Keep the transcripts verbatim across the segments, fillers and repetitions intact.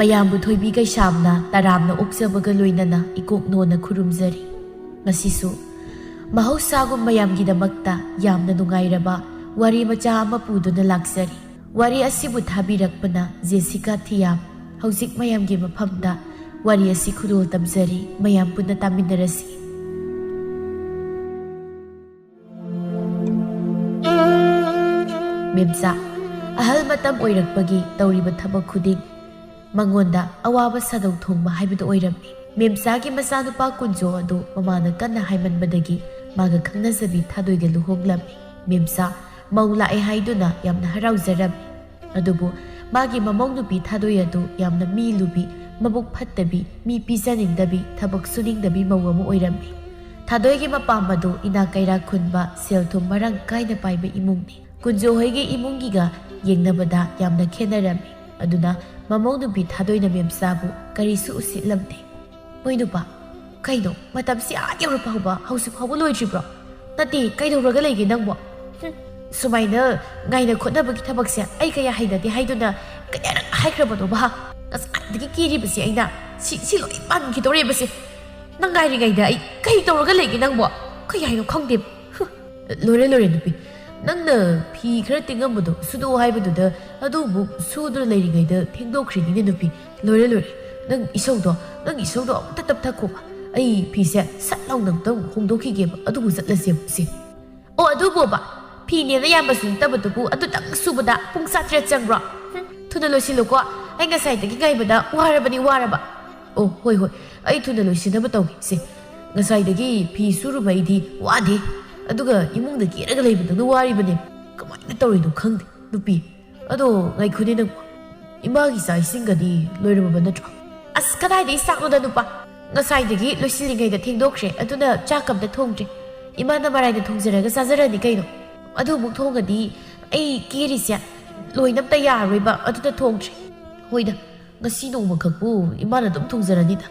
ꯃꯌꯥꯝꯕꯨ ꯊꯣꯏꯕꯤ ꯀꯩꯁꯥꯝꯅ ꯇꯔꯥꯝꯅ ꯑꯣꯛꯆꯕꯒ ꯂꯣꯏꯅꯅ ꯏꯀꯣꯛ ꯅꯣꯟꯅ ꯈꯨꯔꯨꯝꯖꯔꯤ꯫ ꯉꯁꯤꯁꯨ ꯃꯍꯧꯁꯥꯒꯨꯝ ꯃꯌꯥꯝꯒꯤꯗꯃꯛꯇ ꯌꯥꯝꯅ ꯅꯨꯡꯉꯥꯏꯔꯕ ꯋꯥꯔꯤ ꯃꯆꯥ ꯑꯃ ꯄꯨꯗꯨꯅ ꯂꯥꯛꯆꯔꯤ꯫ ꯋꯥꯔꯤ ꯑꯁꯤꯕꯨ ꯊꯥꯕꯤꯔꯛꯄꯅ ꯖꯦꯁꯤꯀꯥ ꯊꯤꯌꯥꯝ꯫ ꯍꯧꯖꯤꯛ ꯃꯌꯥꯝꯒꯤ ꯃꯐꯝꯗ ꯋꯥꯔꯤ ꯑꯁꯤ ꯈꯨꯗꯣꯜ ꯇꯝꯖꯔꯤ, ꯃꯌꯥꯝ ꯄꯨꯟꯅ ꯇꯥꯃꯤꯟꯅꯔꯁꯤ꯫ ꯃꯦꯝꯆꯥ, ꯑꯍꯜ ꯃꯇꯝ ꯑꯣꯏꯔꯛꯄꯒꯤ ꯇꯧꯔꯤꯕ ꯊꯕꯛ ꯈꯨꯗꯤꯡ ꯃꯉꯣꯟꯗ ꯑꯋꯥꯕ ꯁꯥꯗꯧ ꯊꯣꯡꯕ ꯍꯥꯏꯕꯗꯨ ꯑꯣꯏꯔꯝꯃꯤ꯫ ꯃꯦꯝꯆꯥꯒꯤ ꯃꯆꯥꯅꯨꯄꯥ ꯀꯨꯟꯖꯣ ꯑꯗꯨ ꯃꯃꯥꯅ ꯀꯟꯅ ꯍꯥꯏꯃꯟꯕꯗꯒꯤ ꯃꯥꯒ ꯈꯪꯅꯖꯕꯤ ꯊꯥꯗꯣꯏꯒ ꯂꯨꯍꯣꯡꯂꯝꯃꯤ꯫ ꯃꯦꯝꯆꯥ ꯃꯧ ꯂꯥꯛꯑꯦ ꯍꯥꯏꯗꯨꯅ ꯌꯥꯝꯅ ꯍꯔꯥꯎꯖꯔꯝꯃꯤ꯫ ꯑꯗꯨꯕꯨ ꯃꯥꯒꯤ ꯃꯃꯧ ꯅꯨꯄꯤ ꯊꯥꯗꯣꯏ ꯑꯗꯨ ꯌꯥꯝꯅ ꯃꯤ ꯂꯨꯕꯤ, ꯃꯕꯨꯛ ꯐꯠꯇꯕꯤ, ꯃꯤ ꯄꯤꯖꯅꯤꯡꯗꯕꯤ, ꯊꯕꯛ ꯁꯨꯅꯤꯡꯗꯕꯤ ꯃꯧ ꯑꯃ ꯑꯣꯏꯔꯝꯃꯤ꯫ ꯊꯥꯗꯣꯏꯒꯤ ꯃꯄꯥꯝ ꯑꯗꯨ ꯏꯅꯥꯛ ꯀꯩꯔꯥꯛ ꯈꯨꯟꯕ, ꯁꯦꯜ ꯊꯨꯝ ꯃꯔꯥꯡ ꯀꯥꯏꯅ ꯄꯥꯏꯕ ꯏꯃꯨꯡꯅꯤ꯫ ꯀꯨꯟꯖꯣ ꯍꯣꯏꯒꯤ ꯏꯃꯨꯡꯒꯤꯒ ꯌꯦꯡꯅꯕꯗ ꯌꯥꯝꯅ ꯈꯦꯠꯅꯔꯝꯃꯤ꯫ ꯑꯗꯨꯅ ꯃꯃꯧ ꯅꯨꯄꯤ ꯊꯥꯗꯣꯏꯅ ꯃꯦꯝꯆꯥꯕꯨ ꯀꯔꯤꯁꯨ ꯎꯁꯤꯠꯂꯝꯗꯦ꯫ "ꯃꯣꯏ ꯅꯨꯄꯥ, ꯀꯩꯅꯣ ꯃꯇꯝꯁꯤ ꯑꯥ ꯌꯧꯔ ꯐꯥꯎꯕ ꯍꯧꯖꯤꯛ ꯐꯥꯎꯕ ꯂꯣꯏꯗ꯭ꯔꯤꯕ꯭ꯔꯣ? ꯅꯠꯇꯦ, ꯀꯩꯗꯧꯔꯒ ꯂꯩꯒꯦ ꯅꯪꯕꯣ? ꯍꯨꯝ, ꯁꯨꯃꯥꯏꯅ ꯉꯥꯏꯅ ꯈꯣꯠꯅꯕꯒꯤ ꯊꯕꯛꯁꯦ ꯑꯩ ꯀꯌꯥ ꯍꯩꯅꯗꯦ ꯍꯥꯏꯗꯨꯅ ꯀꯌꯥꯔꯛ ꯍꯥꯏꯈ꯭ꯔꯕꯅꯣꯕ? ꯉꯁꯥꯏꯗꯒꯤ ꯀꯦꯔꯤꯕꯁꯦ ꯑꯩꯅ ꯁꯤ, ꯁꯤ ꯂꯣꯏ ꯄꯥꯟꯈꯤꯗꯧꯔꯦꯕꯁꯦ꯫ ꯅꯪ ꯉꯥꯏꯔꯤꯉꯩꯗ ꯑꯩ ꯀꯩ ꯇꯧꯔꯒ ꯂꯩꯒꯦ ꯅꯪꯕꯣ? ꯀꯩ ꯍꯥꯏꯅꯣ ꯈꯪꯗꯦ꯫ ꯍꯨꯝ, ꯂꯣꯏꯔꯦ, ꯂꯣꯏꯔꯦ ꯅꯨꯄꯤ, ꯅꯪꯅ ꯐꯤ ꯈꯔ ꯇꯤꯡꯉꯝꯕꯗꯣ ꯁꯨꯗꯣꯛꯑꯣ ꯍꯥꯏꯕꯗꯨꯗ ꯑꯗꯨ ꯑꯃꯨꯛ ꯁꯨꯗꯨꯅ ꯂꯩꯔꯤꯉꯩꯗ ꯊꯦꯡꯗꯣꯛꯈ꯭ꯔꯤꯅꯤꯅꯦ ꯅꯨꯄꯤ꯫ ꯂꯣꯏꯔꯦ, ꯂꯣꯏꯔꯦ꯫ ꯅꯪ ꯏꯁꯧꯗꯣ, ꯅꯪ ꯏꯁꯧꯗꯣ ꯑꯃꯨꯛꯇ ꯇꯞꯊꯈꯣꯕ꯫ ꯑꯩ ꯐꯤꯁꯦ ꯁꯠ ꯂꯥꯎꯅ ꯑꯃꯨꯛꯇꯪ ꯍꯣꯡꯗꯣꯛꯈꯤꯒꯦꯕ, ꯑꯗꯨꯒ ꯆꯠꯂꯁꯦꯕ ꯁꯦ꯫ ꯑꯣ, ꯑꯗꯨꯕꯣꯕ, ꯐꯤꯅꯦꯅ ꯌꯥꯝꯕꯁꯨ ꯅꯠꯇꯕꯗꯨꯕꯨ ꯑꯗꯨꯇꯪ ꯁꯨꯕꯗ ꯄꯨꯡ ꯆꯥꯇ꯭ꯔꯦꯠ ꯆꯪꯕ꯭ꯔꯣ? ꯍꯨꯝ, ꯊꯨꯅ ꯂꯣꯏꯁꯤꯜꯂꯨꯀꯣ꯫ ꯑꯩ ꯉꯁꯥꯏꯗꯒꯤ ꯉꯥꯏꯕꯗ ꯋꯥꯔꯕꯅꯤ, ꯋꯥꯔꯕ꯫ ꯑꯣ, ꯍꯣꯏ, ꯍꯣꯏ, ꯑꯩ ꯊꯨꯅ ꯂꯣꯏꯁꯤꯟꯅꯕ ꯇꯧꯒꯦ ꯁꯦ꯫ ꯉꯁꯥꯏꯗꯒꯤ ꯐꯤ ꯁꯨꯔꯨꯕ ꯑꯩꯗꯤ ꯋꯥꯗꯦ, ꯑꯗꯨꯒ ꯏꯃꯨꯡꯗ ꯀꯦꯔꯒ ꯂꯩꯕꯗꯧꯅ ꯋꯥꯔꯤꯕꯅꯦ꯫ ꯀꯃꯥꯏꯅ ꯇꯧꯔꯤꯅꯣ ꯈꯪꯗꯦ ꯅꯨꯄꯤ꯫ ꯑꯗꯣ ꯉꯥꯏꯈꯣꯅꯦ ꯅꯪ, ꯏꯃꯥꯒꯤ ꯆꯥꯛ ꯏꯁꯤꯡꯒꯗꯤ ꯂꯣꯏꯔꯝꯃꯕ ꯅꯠꯇ꯭ꯔꯣ? ꯑꯁ, ꯀꯗꯥꯏꯗꯒꯤ ꯆꯥꯛꯅꯣꯗ ꯅꯨꯄꯥ? ꯉꯁꯥꯏꯗꯒꯤ ꯂꯣꯏꯁꯤꯜꯂꯤꯉꯩꯗ ꯊꯦꯡꯗꯣꯛꯈ꯭ꯔꯦ, ꯑꯗꯨꯅ ꯆꯥꯛ ꯑꯝꯇ ꯊꯣꯡꯗ꯭ꯔꯤ꯫ ꯏꯃꯥꯅ ꯃꯔꯥꯏꯅ ꯊꯣꯡꯖꯔꯒ ꯆꯥꯖꯔꯅꯤ ꯀꯩꯅꯣ꯫ ꯑꯗꯨ ꯑꯃꯨꯛ ꯊꯣꯡꯉꯗꯤ ꯑꯩ ꯀꯦꯔꯤꯁꯦ ꯂꯣꯏꯅ ꯑꯝꯇ ꯌꯥꯔꯔꯣꯏꯕ, ꯑꯗꯨꯅ ꯊꯣꯡꯗ꯭ꯔꯤ꯫ ꯍꯣꯏꯗ, ꯉꯁꯤ ꯅꯣꯡꯃꯈꯛꯄꯨ ꯏꯃꯥꯅ ꯑꯗꯨꯝ ꯊꯣꯡꯖꯔꯅꯤꯗ꯫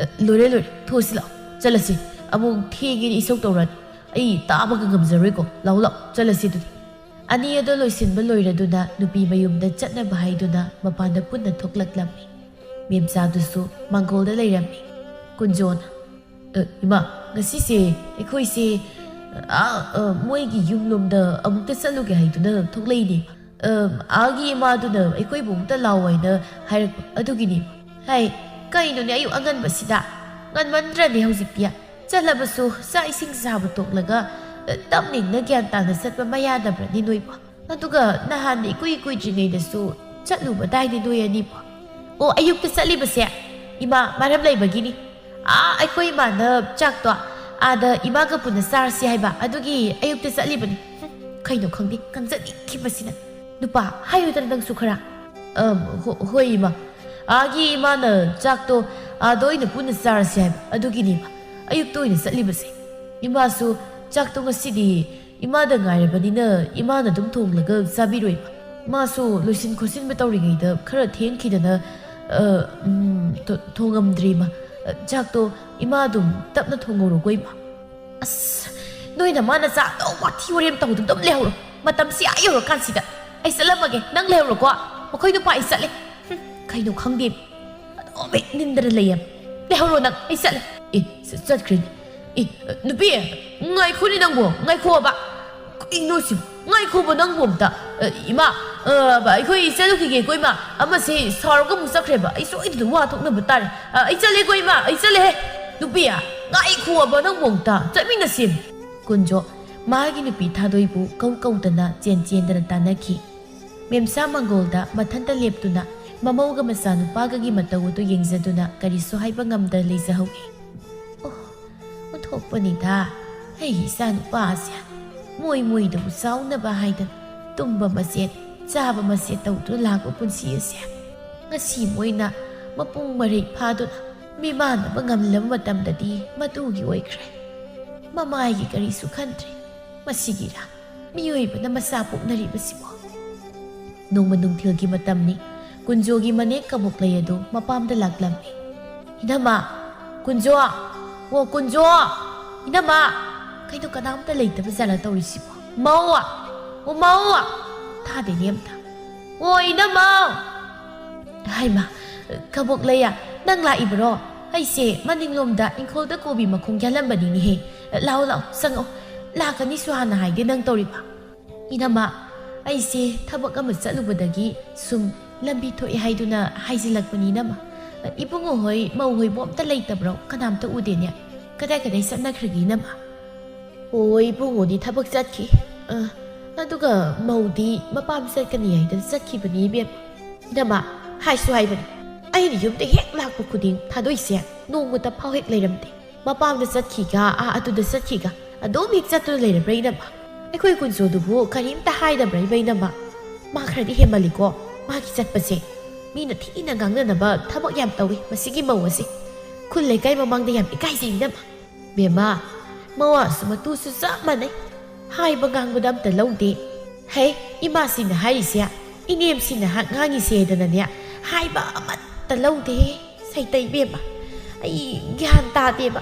ꯑ, ꯂꯣꯏꯔꯦ, ꯂꯣꯏꯔꯦ, ꯊꯣꯛꯑꯁꯤ ꯂꯥꯛꯑꯣ, ꯆꯠꯂꯁꯤ꯫ ꯑꯃꯨꯛ ꯊꯦꯡꯉꯦꯅ ꯏꯁꯧ ꯇꯧꯔꯛꯑꯗꯤ ꯑꯩ ꯇꯥꯕꯒ ꯉꯝꯖꯔꯣꯏꯀꯣ꯫ ꯂꯥꯛꯑꯣ, ꯂꯥꯛꯑꯣ, ꯆꯠꯂꯁꯤ ꯑꯗꯨꯗꯤ꯫ ꯑꯅꯤ ꯑꯗꯨ ꯂꯣꯏꯁꯤꯟꯕ ꯂꯣꯏꯔꯗꯨꯅ ꯅꯨꯄꯤ ꯃꯌꯨꯝꯗ ꯆꯠꯅꯕ ꯍꯥꯏꯗꯨꯅ ꯃꯄꯥꯟꯗ ꯄꯨꯟꯅ ꯊꯣꯛꯂꯛꯂꯝꯃꯤ꯫ ꯃꯦꯝꯆꯥꯗꯨꯁꯨ ꯃꯥꯡꯒꯣꯜꯗ ꯂꯩꯔꯝꯃꯤ꯫ ꯀꯨꯟꯖꯣꯅ, "ꯑ, ꯏꯃꯥ, ꯉꯁꯤꯁꯦ ꯑꯩꯈꯣꯏꯁꯦ, ꯑ, ꯑ, ꯃꯣꯏꯒꯤ ꯌꯨꯝꯂꯣꯝꯗ ꯑꯃꯨꯛꯇ ꯆꯠꯂꯨꯒꯦ ꯍꯥꯏꯗꯨꯅ ꯊꯣꯛꯂꯛꯏꯅꯦ꯫ ꯑ, ꯑꯥꯒꯤ ꯏꯃꯥꯗꯨꯅ ꯑꯩꯈꯣꯏꯕꯨ ꯑꯃꯨꯛꯇ ꯂꯥꯛꯑꯣ ꯍꯥꯏꯅ ꯍꯥꯏꯔꯛꯄ ꯑꯗꯨꯒꯤꯅꯤ꯫ ꯍꯥꯏ, ꯀꯩꯅꯣꯅꯦ ꯑꯌꯨꯛ ꯑꯉꯟꯕꯁꯤꯗ? ꯉꯟꯃꯟꯗ꯭ꯔꯅꯦ ꯍꯧꯖꯤꯛꯇꯤ? ꯆꯠꯂꯕꯁꯨ ꯆꯥꯛ ꯏꯁꯤꯡ ꯆꯥꯕ ꯇꯣꯛꯂꯒ, ꯑ, ꯇꯞꯅ ꯏꯪꯅ ꯒ꯭ꯌꯥꯟ ꯇꯥꯅ ꯆꯠꯄ ꯃꯌꯥꯗꯕ꯭ꯔꯅꯦ ꯅꯣꯏꯕꯣ? ꯑꯗꯨꯒ ꯅꯍꯥꯟ ꯏꯀꯨꯏ ꯀꯨꯏꯗ꯭ꯔꯤꯉꯩꯗꯁꯨ ꯆꯠꯂꯨꯕꯗꯥꯏꯅꯦ ꯅꯣꯏ ꯑꯅꯤꯕꯣ?" "ꯑꯣ, ꯑꯌꯨꯛꯇ ꯆꯠꯂꯤꯕꯁꯦ ꯏꯃꯥ ꯃꯔꯝ ꯂꯩꯕꯒꯤꯅꯤ꯫ ꯑꯥ, ꯑꯩꯈꯣꯏ ꯏꯃꯥꯅ ꯆꯥꯛꯇꯣ ꯑꯥꯗ ꯏꯃꯥꯒ ꯄꯨꯟꯅ ꯆꯥꯔꯁꯤ ꯍꯥꯏꯕ, ꯑꯗꯨꯒꯤ ꯑꯌꯨꯛꯇ ꯆꯠꯂꯤꯕꯅꯤ꯫ ꯍꯨꯝ, ꯀꯩꯅꯣ ꯈꯪꯗꯦ, ꯀꯟꯖꯅꯤꯡꯈꯤꯕꯁꯤꯅ꯫ ꯅꯨꯄꯥ, ꯍꯥꯏꯌꯨꯗꯅ ꯅꯪꯁꯨ ꯈꯔ꯫" "ꯑꯝ, ꯍꯣ-, ꯍꯣꯏ ꯏꯃꯥ, ꯑꯥꯒꯤ ꯏꯃꯥꯅ ꯆꯥꯛꯇꯣ ꯑꯥꯗ ꯑꯣꯏꯅ ꯄꯨꯟꯅ ꯆꯥꯔꯁꯤ ꯍꯥꯏꯕ, ꯑꯗꯨꯒꯤꯅꯦꯕ ꯑꯌꯨꯛꯇ ꯑꯣꯏꯅ ꯆꯠꯂꯤꯕꯁꯦ꯫ ꯏꯃꯥꯁꯨ ꯆꯥꯛꯇꯣ ꯉꯁꯤꯗꯤ ꯏꯃꯥꯗ ꯉꯥꯏꯔꯕꯅꯤꯅ ꯏꯃꯥꯅ ꯑꯗꯨꯝ ꯊꯣꯡꯂꯒ ꯆꯥꯕꯤꯔꯣꯏꯕ꯫ ꯃꯥꯁꯨ ꯂꯣꯏꯁꯤꯟ ꯈꯣꯠꯆꯤꯟꯕ ꯇꯧꯔꯤꯉꯩꯗ ꯈꯔ ꯊꯦꯡꯈꯤꯗꯅ, ꯑ, ꯎꯝ, ꯊꯣ-, ꯊꯣꯡꯉꯝꯗ꯭ꯔꯤ ꯏꯃꯥ꯫ ꯑ, ꯆꯥꯛꯇꯣ ꯏꯃꯥ ꯑꯗꯨꯝ ꯇꯞꯅ ꯊꯣꯡꯍꯧꯔꯣꯀꯣ ꯏꯃꯥ꯫" "ꯑꯁ, ꯅꯣꯏꯅ ꯃꯥꯅ ꯆꯥꯛ ꯑꯗꯨꯝ ꯋꯥꯊꯤ ꯋꯥꯔꯦꯝ ꯇꯧꯗꯨꯅ ꯑꯗꯨꯝ ꯂꯩꯍꯧꯔꯣ꯫ ꯃꯇꯝꯁꯤ ꯑꯥ ꯌꯧꯔꯀꯥꯟꯁꯤꯗ꯫ ꯑꯩ ꯆꯠꯂꯝꯃꯒꯦ, ꯅꯪ ꯂꯩꯍꯧꯔꯣꯀꯣ꯫ ꯃꯈꯣꯏ ꯅꯨꯄꯥ ꯑꯩ ꯆꯠꯂꯦ꯫ ꯍꯨꯝ, ꯀꯩꯅꯣ ꯈꯪꯗꯦ꯫ ꯑꯗꯨꯝ ꯍꯦꯛ ꯅꯤꯟꯗꯅ ꯂꯩꯌꯦ꯫ ꯂꯩꯍꯧꯔꯣ ꯅꯪ, ꯑꯩ ꯆꯠꯂꯦ꯫" "ꯑꯦ, ꯆ-, ꯆꯠꯈ꯭ꯔꯦꯅꯦ꯫ ꯑꯦ, ꯅꯨꯄꯤ, ꯉꯥꯏꯈꯣꯅꯦ ꯅꯪꯕꯣ, ꯉꯥꯏꯈꯣꯕ꯫ ꯀꯩꯅꯣ ꯁꯤꯕꯨ? ꯉꯥꯏꯈꯣꯕ ꯅꯪꯕꯨ ꯑꯝꯇ꯫ ꯑ, ꯏꯃꯥ, ꯑ, ꯕ-, ꯑꯩꯈꯣꯏ ꯆꯠꯂꯨꯈꯤꯒꯦꯀꯣ ꯏꯃꯥ꯫ ꯑꯃꯁꯦ ꯁꯥꯎꯔꯒ ꯑꯃꯨꯛ ꯆꯠꯈ꯭ꯔꯦꯕ꯫ ꯑꯩ ꯁꯣꯏꯗꯅ ꯋꯥ ꯊꯣꯛꯅꯕ ꯇꯥꯔꯦ꯫ ꯑ, ꯑꯩ ꯆꯠꯂꯦꯀꯣ ꯏꯃꯥ, ꯑꯩ ꯆꯠꯂꯦꯍꯦ꯫ ꯅꯨꯄꯤ, ꯉꯥꯏꯈꯣꯕ ꯅꯪꯕꯨ ꯑꯝꯇ꯫ ꯆꯠꯃꯤꯟꯅꯁꯦ꯫" ꯀꯨꯟꯖꯣ ꯃꯥꯒꯤ ꯅꯨꯄꯤ ꯊꯥꯗꯣꯏꯕꯨ ꯀꯧ ꯀꯧꯗꯅ ꯆꯦꯟ ꯆꯦꯟꯗꯅ ꯇꯥꯟꯅꯈꯤ꯫ ꯃꯦꯝꯁꯥ ꯃꯪꯒꯣꯜꯗ ꯃꯊꯟꯇ ꯂꯦꯞꯇꯨꯅ ꯃꯃꯧꯒ ꯃꯆꯥꯅꯨꯄꯥꯒꯒꯤ ꯃꯇꯧ ꯑꯗꯨ ꯌꯦꯡꯖꯗꯨꯅ ꯀꯔꯤꯁꯨ ꯍꯥꯏꯕ ꯉꯝꯗ ꯂꯩꯖꯍꯧꯏ꯫ ꯑꯣ, ꯑꯣꯟꯊꯣꯛꯄꯅꯤꯗ, ꯑꯩꯒꯤ ꯏꯆꯥꯅꯨꯄꯥꯁꯦ꯫ ꯃꯣꯏ ꯃꯣꯏꯗꯕꯨ ꯆꯥꯎꯅꯕ ꯍꯥꯏꯗꯅ ꯇꯨꯝꯕ ꯃꯆꯦꯠ, ꯆꯥꯕ ꯃꯆꯦꯠ ꯇꯧꯗꯨꯅ ꯂꯥꯛꯄ ꯄꯨꯟꯁꯤ ꯑꯁꯦ꯫ ꯉꯁꯤ ꯃꯣꯏꯅ ꯃꯄꯨꯡ ꯃꯔꯩ ꯐꯥꯗꯨꯅ ꯃꯤꯃꯥꯟꯅꯕ ꯉꯝꯂꯕ ꯃꯇꯝꯗꯗꯤ ꯃꯇꯨꯒꯤ ꯑꯣꯏꯈ꯭ꯔꯦ꯫ ꯃꯃꯥꯏꯒꯤ ꯀꯔꯤꯁꯨ ꯈꯟꯗ꯭ꯔꯦ꯫ ꯃꯁꯤꯒꯤꯔꯥ ꯃꯤꯑꯣꯏꯕꯅ ꯃꯆꯥ ꯄꯣꯛꯅꯔꯤꯕꯁꯤꯕꯣ? ꯅꯣꯡꯃ ꯅꯨꯡꯊꯤꯜꯒꯤ ꯃꯇꯝꯅꯤ꯫ ꯀꯨꯟꯖꯣꯒꯤ ꯃꯅꯦꯛ ꯀꯕꯣꯛꯂꯩ ꯑꯗꯨ ꯃꯄꯥꯝꯗ ꯂꯥꯛꯂꯝꯃꯤ꯫ "ꯏꯅꯝꯃ! ꯀꯨꯟꯖꯣ! ꯑꯣ ꯀꯨꯟꯖꯣ! ꯏꯅꯝꯃ! ꯀꯩꯅꯣ ꯀꯅꯥꯝꯇ ꯂꯩꯇꯕ ꯖꯥꯠꯂ ꯇꯧꯔꯤꯁꯤꯕꯣ? ꯃꯧ! ꯑꯣ ꯃꯧ!" ꯇꯥꯗꯦꯅꯦ ꯑꯝꯇ꯫ "ꯑꯣ ꯏꯅꯝꯃ!" ꯍꯥꯏꯃ, ꯀꯕꯣꯛꯂꯩꯌꯥ, ꯅꯪ ꯂꯥꯛꯏꯕ꯭ꯔꯣ? ꯑꯩꯁꯦ ꯃꯅꯤꯡꯂꯣꯝꯗ ꯏꯪꯈꯣꯜꯗ ꯀꯣꯕꯤ ꯃꯈꯣꯡ ꯌꯥꯜꯂꯝꯕꯅꯤꯅꯦꯍꯦ꯫ ꯂꯥꯛꯑꯣ, ꯂꯥꯛꯑꯣ, ꯆꯪꯉꯛꯑꯣ꯫ ꯂꯥꯛꯀꯅꯤꯁꯨ ꯍꯥꯟꯅ ꯍꯥꯏꯒꯦ ꯅꯪ ꯇꯧꯔꯤꯕ꯫ ꯏꯅꯝꯃ, ꯑꯩꯁꯦ ꯊꯕꯛ ꯑꯃ ꯆꯠꯂꯨꯕꯗꯒꯤ ꯁꯨꯝ ꯂꯝꯕꯤ ꯊꯣꯛꯑꯦ ꯍꯥꯏꯗꯨꯅ ꯍꯥꯏꯖꯤꯜꯂꯛꯄꯅꯤ, ꯏꯅꯝꯃ꯫ ꯏꯕꯨꯡꯉꯣ ꯍꯣꯏ, ꯃꯧ ꯍꯣꯏꯕꯨ ꯑꯝꯇ ꯂꯩꯇꯕ꯭ꯔꯣ? ꯀꯅꯥꯝꯇ ꯎꯗꯦꯅꯦ꯫ ꯀꯗꯥꯏ ꯀꯗꯥꯏ ꯆꯠꯅꯈ꯭ꯔꯒꯦ, ꯏꯅꯝꯃ? ꯑꯣ, ꯏꯕꯨꯡꯉꯣꯗꯤ ꯊꯕꯛ ꯆꯠꯈꯤ꯫ ꯑ, ꯑꯗꯨꯒ ꯃꯧꯗꯤ ꯃꯄꯥꯝ ꯆꯠꯀꯅꯤ ꯍꯥꯏꯗꯅ ꯆꯠꯈꯤꯕꯅꯤ, ꯏꯕꯦꯝꯃ꯫ ꯏꯅꯝꯃ, ꯍꯥꯏꯁꯨ ꯍꯥꯏꯕꯅꯤ, ꯑꯩꯅ ꯌꯨꯝꯗ ꯍꯦꯛ ꯂꯥꯛꯄ ꯈꯨꯗꯤꯡ ꯊꯥꯗꯣꯏꯁꯦ ꯅꯣꯡꯃꯇ ꯐꯥꯎ ꯍꯦꯛ ꯂꯩꯔꯝꯗꯦ꯫ ꯃꯄꯥꯝꯗ ꯆꯠꯈꯤꯒ, ꯑꯥ ꯑꯗꯨꯗ ꯆꯠꯈꯤꯒ, ꯑꯗꯨꯝ ꯍꯦꯛ ꯆꯠꯇꯨꯅ ꯂꯩꯔꯕ꯭ꯔꯥ, ꯏꯅꯝꯃ? ꯑꯩꯈꯣꯏ ꯀꯨꯟꯖꯣꯗꯨꯕꯨ ꯀꯔꯤꯝꯇ ꯍꯥꯏꯗꯕ꯭ꯔꯥ, ꯏꯕ ꯏꯅꯝꯃ? ꯃꯥ ꯈꯔꯗꯤ ꯍꯦꯟꯃꯜꯂꯤꯀꯣ, ꯃꯥꯒꯤ ꯆꯠꯄꯁꯦ꯫ ꯃꯤꯅ ꯊꯤꯅ ꯉꯥꯡꯅꯅꯕ ꯊꯕꯛ ꯌꯥꯝ ꯇꯧꯏ ꯃꯁꯤꯒꯤ ꯃꯧ ꯑꯁꯤ꯫ ꯈꯨꯜ ꯂꯩꯀꯥꯏ ꯃꯃꯥꯡꯗ ꯌꯥꯝ ꯏꯀꯥꯏꯖꯩ, ꯏꯅꯝꯃ꯫ ꯕꯦꯝꯃ, ꯃꯋꯥꯁꯨ ꯃꯇꯨꯁꯨ ꯆꯞ ꯃꯥꯟꯅꯩ꯫ ꯍꯥꯏꯕ ꯉꯥꯡꯕꯗ ꯑꯝꯇ ꯂꯧꯗꯦ꯫ ꯍꯦ, ꯏꯃꯥꯁꯤꯅ ꯍꯥꯏꯔꯤꯁꯦ, ꯏꯅꯦꯝꯁꯤꯅ ꯍꯥ-, ꯉꯥꯡꯉꯤꯁꯦ ꯍꯥꯏꯗꯅꯅꯦ, ꯍꯥꯏꯕ ꯑꯃꯠꯇ ꯂꯧꯗꯦ꯫ ꯁꯩꯇꯩ ꯏꯕꯦꯝꯃ, ꯑꯩ ꯒ꯭ꯌꯥꯟ ꯇꯥꯗꯦꯕ꯫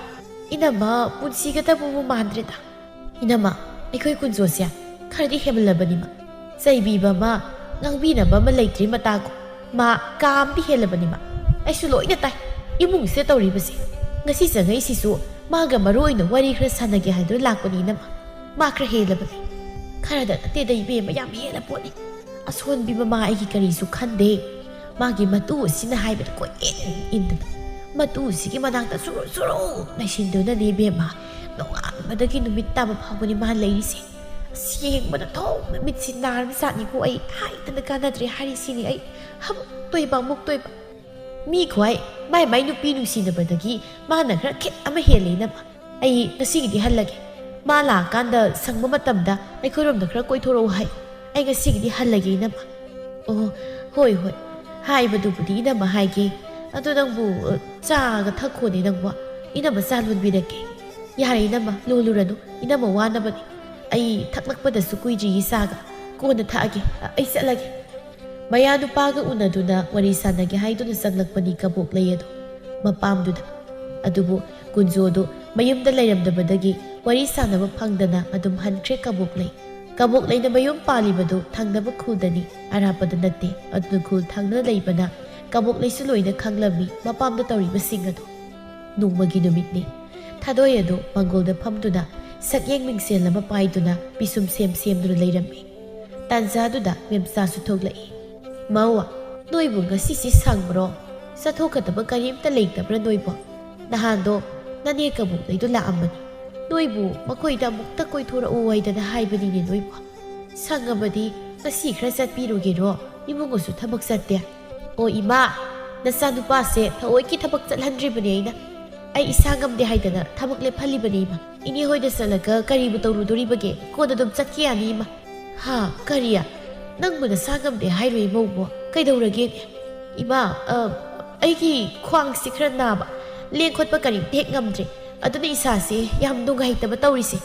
ꯏꯅꯝꯃ, ꯄꯨꯟꯁꯤꯒꯗꯕꯕꯨ ꯃꯥꯟꯗ꯭ꯔꯦꯗ꯫ ꯏꯅꯝꯃ, ꯑꯩꯈꯣꯏ ꯀꯨꯟꯖꯣꯁꯦ ꯈꯔꯗꯤ ꯍꯦꯃꯜꯂꯕꯅꯤꯃ꯫ ꯆꯩꯕꯤꯕ ꯑꯃ, ꯉꯥꯡꯕꯤꯅꯕ ꯑꯃ ꯂꯩꯇ꯭ꯔꯤ ꯃꯇꯥꯒꯨꯝ꯫ ꯃꯥ ꯀꯥ ꯑꯃꯗꯤ ꯍꯦꯜꯂꯕꯅꯤꯃ꯫ ꯑꯩꯁꯨ ꯂꯣꯏꯅ ꯇꯥꯏ꯫ ꯏꯃꯨꯡꯁꯤꯗ ꯇꯧꯔꯤꯕꯁꯦ꯫ ꯉꯁꯤ ꯆꯪꯉꯛꯏꯁꯤꯁꯨ ꯃꯥꯒ ꯃꯔꯨ ꯑꯣꯏꯅ ꯋꯥꯔꯤ ꯈꯔ ꯁꯥꯟꯅꯒꯦ ꯍꯥꯏꯗꯨꯅ ꯂꯥꯛꯄꯅꯤ, ꯏꯅꯝꯃ꯫ ꯃꯥ ꯈꯔ ꯍꯦꯜꯂꯕꯅꯤ꯫ ꯈꯔꯗ ꯅꯠꯇꯦꯗ, ꯏꯕꯦꯝꯃ, ꯌꯥꯝ ꯍꯦꯜꯂ ꯄꯣꯠꯅꯤ꯫ ꯑꯁꯣꯟꯕꯤ ꯃꯃꯥ ꯑꯩꯒꯤ ꯀꯔꯤꯁꯨ ꯈꯟꯗꯦ꯫ ꯃꯥꯒꯤ ꯃꯇꯨ ꯑꯁꯤꯅ ꯍꯥꯏꯕꯗ ꯀꯣꯏꯏꯟ ꯏꯟꯗꯅ, ꯃꯇꯨ ꯑꯁꯤꯒꯤ ꯃꯅꯥꯛꯇ ꯆꯨꯔꯨ ꯆꯨꯔꯨ ꯅꯩꯁꯤꯟꯗꯨꯅꯅꯦ, ꯏꯕꯦꯝꯃ, ꯅꯣꯡꯉꯥꯟꯕꯗꯒꯤ ꯅꯨꯃꯤꯠ ꯇꯥꯕ ꯐꯥꯎꯕꯅꯤ ꯃꯥ ꯂꯩꯔꯤꯁꯦ꯫ ꯑꯁ, ꯌꯦꯡꯕꯗ ꯊꯣꯛꯅ ꯃꯤꯠꯁꯤ ꯅꯥꯔꯕ ꯖꯥꯠꯅꯤꯀꯣ꯫ ꯑꯩ ꯍꯥꯏꯗꯅ ꯀꯥꯟꯅꯗ꯭ꯔꯦ ꯍꯥꯏꯔꯤꯁꯤꯅꯤ꯫ ꯑꯩ ꯑꯃꯨꯛꯇꯣꯏꯕ, ꯑꯃꯨꯛꯇꯣꯏꯕ꯫ ꯃꯤ ꯈ꯭ꯋꯥꯏ ꯃꯥꯏ ꯃꯥꯏ ꯅꯨꯄꯤ ꯅꯨꯡꯁꯤꯅꯕꯗꯒꯤ ꯃꯥꯅ ꯈꯔ ꯈꯤꯠ ꯑꯃ ꯍꯦꯜꯂꯦ, ꯏꯅꯝꯃ꯫ ꯑꯩ ꯉꯁꯤꯒꯤꯗꯤ ꯍꯜꯂꯒꯦ꯫ ꯃꯥ ꯂꯥꯛꯑꯀꯥꯟꯗ ꯁꯪꯕ ꯃꯇꯝꯗ ꯑꯩꯈꯣꯏꯔꯣꯝꯗ ꯈꯔ ꯀꯣꯏꯊꯣꯔꯛꯎ ꯍꯥꯏ꯫ ꯑꯩ ꯉꯁꯤꯒꯤꯗꯤ ꯍꯜꯂꯒꯦ, ꯏꯅꯝꯃ꯫ ꯑꯣ, ꯍꯣꯏ, ꯍꯣꯏ꯫ ꯍꯥꯏꯕꯗꯨꯕꯨꯗꯤ ꯏꯅꯝꯃ ꯍꯥꯏꯒꯦ꯫ ꯑꯗꯣ ꯅꯪꯕꯨ, ꯑ, ꯆꯥꯒ ꯊꯛꯈꯣꯅꯦ ꯅꯪꯕꯨ꯫ ꯏꯅꯝꯃ ꯆꯥ ꯂꯣꯟꯕꯤꯔꯛꯀꯦ꯫ ꯌꯥꯔꯦ, ꯏꯅꯝꯃ, ꯂꯣꯜꯂꯨꯔꯅꯨ꯫ ꯏꯅꯝꯃ ꯋꯥꯅꯕꯅꯤ꯫ ꯑꯩ ꯊꯛꯂꯛꯄꯗꯁꯨ ꯀꯨꯏꯗ꯭ꯔꯤꯌꯦ ꯆꯥꯒ꯫ ꯀꯣꯟꯅ ꯊꯛꯑꯒꯦ꯫ ꯑ, ꯑꯩ ꯆꯠꯂꯒꯦ꯫ ꯃꯌꯥ ꯅꯨꯄꯥꯒ ꯎꯅꯗꯨꯅ ꯋꯥꯔꯤ ꯁꯥꯟꯅꯒꯦ ꯍꯥꯏꯗꯨꯅ ꯆꯪꯂꯛꯄꯅꯤ ꯀꯕꯣꯛꯂꯩ ꯑꯗꯨ ꯃꯄꯥꯝꯗꯨꯗ꯫ ꯑꯗꯨꯕꯨ ꯀꯨꯟꯖꯣꯗꯨ ꯃꯌꯨꯝꯗ ꯂꯩꯔꯝꯗꯕꯗꯒꯤ ꯋꯥꯔꯤ ꯁꯥꯟꯅꯕ ꯐꯪꯗꯅ ꯑꯗꯨꯝ ꯍꯟꯈ꯭ꯔꯦ ꯀꯕꯣꯛꯂꯩ꯫ ꯀꯕꯣꯛꯂꯩꯅ ꯃꯌꯨꯝ ꯄꯥꯜꯂꯤꯕꯗꯨ ꯊꯪꯅꯕ ꯈꯨꯜꯗꯅꯤ, ꯑꯔꯥꯞꯄꯗ ꯅꯠꯇꯦ꯫ ꯑꯗꯨꯅ ꯈꯨꯜ ꯊꯪꯅ ꯂꯩꯕꯅ ꯀꯕꯣꯛꯂꯩꯁꯨ ꯂꯣꯏꯅ ꯈꯪꯂꯝꯃꯤ ꯃꯄꯥꯝꯗ ꯇꯧꯔꯤꯕꯁꯤꯡ ꯑꯗꯨ꯫ ꯅꯣꯡꯃꯒꯤ ꯅꯨꯃꯤꯠꯅꯤ꯫ ꯊꯥꯗꯣꯏ ꯑꯗꯨ ꯃꯪꯒꯣꯜꯗ ꯐꯝꯗꯨꯅ ꯁꯛꯌꯦꯡ ꯃꯤꯡꯁꯦꯜ ꯑꯃ ꯄꯥꯏꯗꯨꯅ ꯄꯤꯁꯨꯝ ꯁꯦꯝ ꯁꯦꯝꯗꯨꯅ ꯂꯩꯔꯝꯃꯤ꯫ ꯇꯥꯟꯖꯥꯗꯨꯗ ꯃꯦꯝꯆꯥꯁꯨ ꯊꯣꯛꯂꯛꯏ꯫ "ꯃꯧ, ꯅꯣꯏꯕꯨ ꯉꯁꯤꯁꯤ ꯁꯪꯕ꯭ꯔꯣ? ꯆꯠꯊꯣꯛꯀꯗꯕ ꯀꯔꯤꯝꯇ ꯂꯩꯇꯕ꯭ꯔꯥ ꯅꯣꯏꯕꯣ? ꯅꯍꯥꯟꯗꯣ ꯅꯅꯦ ꯀꯕꯣꯛꯂꯩꯗꯣ ꯂꯥꯛꯑꯝꯕꯅꯤ꯫ ꯅꯣꯏꯕꯨ ꯃꯈꯣꯏꯗ ꯑꯃꯨꯛꯇ ꯀꯣꯏꯊꯣꯔꯛꯎ ꯍꯥꯏꯗꯅ ꯍꯥꯏꯕꯅꯤꯅꯦ ꯅꯣꯏꯕꯣ꯫ ꯁꯪꯉꯕꯗꯤ ꯉꯁꯤ ꯈꯔ ꯆꯠꯄꯤꯔꯨꯒꯦꯔꯣ? ꯏꯃꯨꯡꯒꯁꯨ ꯊꯕꯛ ꯆꯠꯇꯦ?" "ꯑꯣ ꯏꯃꯥ, ꯅꯆꯥꯅꯨꯄꯥꯁꯦ ꯊꯑꯣꯏꯀꯤ ꯊꯕꯛ ꯆꯠꯍꯟꯗ꯭ꯔꯤꯕꯅꯦ ꯑꯩꯅ꯫ ꯑꯩ ꯏꯁꯥ ꯉꯝꯗꯦ ꯍꯥꯏꯗꯅ ꯊꯕꯛ ꯂꯦꯞꯍꯜꯂꯤꯕꯅꯦ ꯏꯃꯥ꯫ ꯏꯅꯦ ꯍꯣꯏꯗ ꯆꯠꯂꯒ ꯀꯔꯤꯕꯨ ꯇꯧꯔꯨꯗꯣꯔꯤꯕꯒꯦ? ꯀꯣꯟꯅ ꯑꯗꯨꯝ ꯆꯠꯈꯤ ꯌꯥꯅꯤ ꯏꯃꯥ꯫" "ꯍꯥ, ꯀꯔꯤ? ꯅꯪꯕꯨ ꯅꯁꯥ ꯉꯝꯗꯦ ꯍꯥꯏꯔꯣ ꯏꯃꯧꯕꯣ? ꯀꯩꯗꯧꯔꯒꯦꯅꯦ?" "ꯏꯃꯥ, ꯑ, ꯑꯩꯒꯤ ꯈ꯭ꯋꯥꯡꯁꯤ ꯈꯔ ꯅꯥꯕ, ꯂꯦꯡ ꯈꯣꯠꯄ ꯀꯔꯤꯝꯇ ꯍꯦꯛ ꯉꯝꯗ꯭ꯔꯦ, ꯑꯗꯨꯅ ꯏꯁꯥꯁꯦ ꯌꯥꯝ ꯅꯨꯡꯉꯥꯏꯇꯕ ꯇꯧꯔꯤꯁꯦ꯫"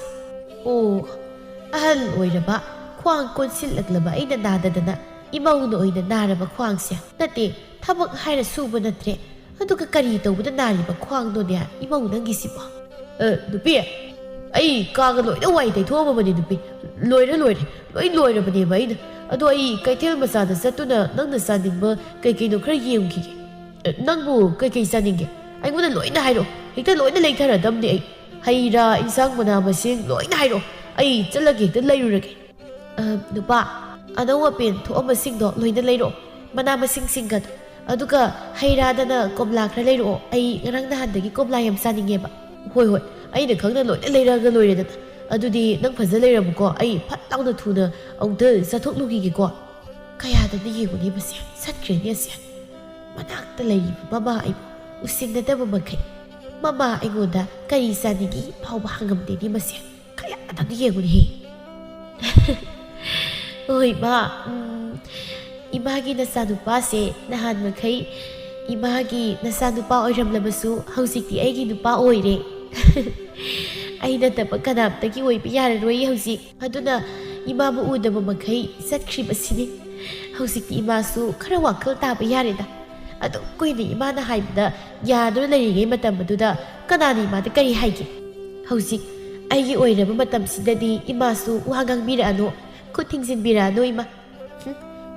"ꯑꯣ, ꯑꯍꯜ ꯑꯣꯏꯔꯕ, ꯈ꯭ꯋꯥꯡ ꯀꯣꯟꯁꯤꯜꯂꯛꯂꯕ ꯑꯩꯅ ꯅꯥꯗꯗꯅ ꯏꯃꯧꯅ ꯑꯣꯏꯅ ꯅꯥꯔꯕ ꯈ꯭ꯋꯥꯡꯁꯦ? ꯅꯠꯇꯦ, ꯊꯕꯛ ꯍꯥꯏꯔ ꯁꯨꯕ ꯅꯠꯇ꯭ꯔꯦ, ꯑꯗꯨꯒ ꯀꯔꯤ ꯇꯧꯕꯗ ꯅꯥꯔꯤꯕ ꯈ꯭ꯋꯥꯡꯅꯣꯅꯦ ꯏꯃꯧ ꯅꯪꯒꯤꯁꯤꯕꯣ?" "ꯑ, ꯅꯨꯄꯤ, ꯑꯩ ꯀꯥꯒ ꯂꯣꯏꯅ ꯋꯥꯏ ꯇꯩꯊꯣꯛꯑꯝꯃꯕꯅꯤ ꯅꯨꯄꯤ꯫ ꯂꯣꯏꯔꯦ, ꯂꯣꯏꯔꯦ, ꯂꯣꯏ ꯂꯣꯏꯔꯕꯅꯦꯕ ꯑꯩꯅ꯫ ꯑꯗꯣ ꯑꯩ ꯀꯩꯊꯦꯜ ꯃꯆꯥꯗ ꯆꯠꯇꯨꯅ ꯅꯪꯅ ꯆꯥꯅꯤꯡꯕ ꯀꯩ ꯀꯩꯅꯣ ꯈꯔ ꯌꯦꯡꯈꯤꯒꯦ꯫ ꯑ, ꯅꯪꯕꯨ ꯀꯩ ꯀꯩ ꯆꯥꯅꯤꯡꯒꯦ? ꯑꯩꯉꯣꯟꯗ ꯂꯣꯏꯅ ꯍꯥꯏꯔꯛꯑꯣ, ꯍꯦꯛꯇ ꯂꯣꯏꯅ ꯂꯩꯊꯔꯗꯝꯅꯦ ꯑꯩ꯫ ꯍꯩ ꯔꯥ, ꯏꯟꯁꯥꯡ ꯃꯅꯥ ꯃꯁꯤꯡ ꯂꯣꯏꯅ ꯍꯥꯏꯔꯛꯑꯣ, ꯑꯩ ꯆꯠꯂꯒ ꯍꯦꯛꯇ ꯂꯩꯔꯨꯔꯒꯦ꯫" "ꯑ, ꯅꯨꯄꯥ, ꯑꯅꯧ ꯑꯄꯦꯟ ꯊꯣꯛꯑꯝꯕꯁꯤꯡꯗꯣ ꯂꯣꯏꯅ ꯂꯩꯔꯛꯑꯣ, ꯃꯅꯥ ꯃꯁꯤꯡꯁꯤꯡꯒꯗꯣ꯫ ꯑꯗꯨꯒ ꯍꯩ ꯔꯥꯗꯅ ꯀꯣꯝꯂꯥ ꯈꯔ ꯂꯩꯔꯛꯑꯣ, ꯑꯩ ꯉꯔꯥꯡ ꯅꯍꯥꯟꯗꯒꯤ ꯀꯣꯝꯂꯥ ꯌꯥꯝ ꯆꯥꯅꯤꯡꯉꯦꯕ꯫" "ꯍꯣꯏ, ꯍꯣꯏ, ꯑꯩꯅ ꯈꯪꯅ ꯂꯣꯏꯅ ꯂꯩꯔꯛꯑꯒ ꯂꯣꯏꯔꯦꯗꯅ꯫ ꯑꯗꯨꯗꯤ ꯅꯪ ꯐꯖ ꯂꯩꯔꯝꯃꯨꯀꯣ, ꯑꯩ ꯐꯠ ꯂꯥꯎꯅ ꯊꯨꯅ ꯑꯃꯨꯛꯇ ꯆꯠꯊꯣꯛꯂꯨꯈꯤꯒꯦꯀꯣ꯫" ꯀꯌꯥꯗꯅ ꯌꯦꯡꯉꯨꯅꯦ ꯃꯁꯦ, ꯆꯠꯈ꯭ꯔꯦꯅꯦ ꯑꯁꯦ꯫ ꯃꯅꯥꯛꯇ ꯂꯩꯔꯤꯕ ꯃꯃꯥ ꯑꯩꯕꯨ ꯎꯁꯤꯟꯅꯗꯕ ꯃꯈꯩ ꯃꯃꯥ ꯑꯩꯉꯣꯟꯗ ꯀꯔꯤ ꯆꯥꯅꯤꯡꯏ ꯐꯥꯎꯕ ꯍꯪꯉꯝꯗꯦꯅꯦ ꯃꯁꯦ꯫ ꯀꯌꯥꯗꯅ ꯌꯦꯡꯉꯨꯅꯦꯍꯦ꯫ "ꯍꯣꯏ ꯏꯃꯥ, ꯎꯝ, ꯏꯃꯥꯒꯤ ꯅꯆꯥꯅꯨꯄꯥꯁꯦ ꯅꯍꯥꯟ ꯃꯈꯩ ꯏꯃꯥꯒꯤ ꯅꯆꯥꯅꯨꯄꯥ ꯑꯣꯏꯔꯝꯂꯕꯁꯨ ꯍꯧꯖꯤꯛꯇꯤ ꯑꯩꯒꯤ ꯅꯨꯄꯥ ꯑꯣꯏꯔꯦ꯫ ꯑꯩ ꯅꯠꯇꯕ ꯀꯅꯥꯝꯇꯒꯤ ꯑꯣꯏꯕ ꯌꯥꯔꯔꯣꯏ ꯍꯧꯖꯤꯛ꯫ ꯑꯗꯨꯅ ꯏꯃꯥꯕꯨ ꯎꯗꯕ ꯃꯈꯩ ꯆꯠꯈ꯭ꯔꯤꯕꯁꯤꯅꯤ꯫ ꯍꯧꯖꯤꯛꯇꯤ ꯏꯃꯥꯁꯨ ꯈꯔ ꯋꯥꯈꯜ ꯇꯥꯕ ꯌꯥꯔꯦꯗ꯫ ꯑꯗꯨꯛ ꯀꯨꯏꯅ ꯏꯃꯥꯅ ꯍꯥꯏꯕꯗ ꯌꯥꯗꯨꯅ ꯂꯩꯔꯤꯉꯩ ꯃꯇꯝ ꯑꯗꯨꯗ ꯀꯅꯥꯅ ꯏꯃꯥꯗ ꯀꯔꯤ ꯍꯥꯏꯒꯦ? ꯍꯧꯖꯤꯛ ꯑꯩꯒꯤ ꯑꯣꯏꯔꯕ ꯃꯇꯝꯁꯤꯗꯗꯤ ꯏꯃꯥꯁꯨ ꯋꯥ ꯉꯥꯡꯕꯤꯔꯛꯑꯅꯨ, ꯈꯨꯠ ꯊꯤꯡꯖꯤꯟꯕꯤꯔꯛꯑꯅꯨ ꯏꯃꯥ꯫" ꯍꯨꯝ,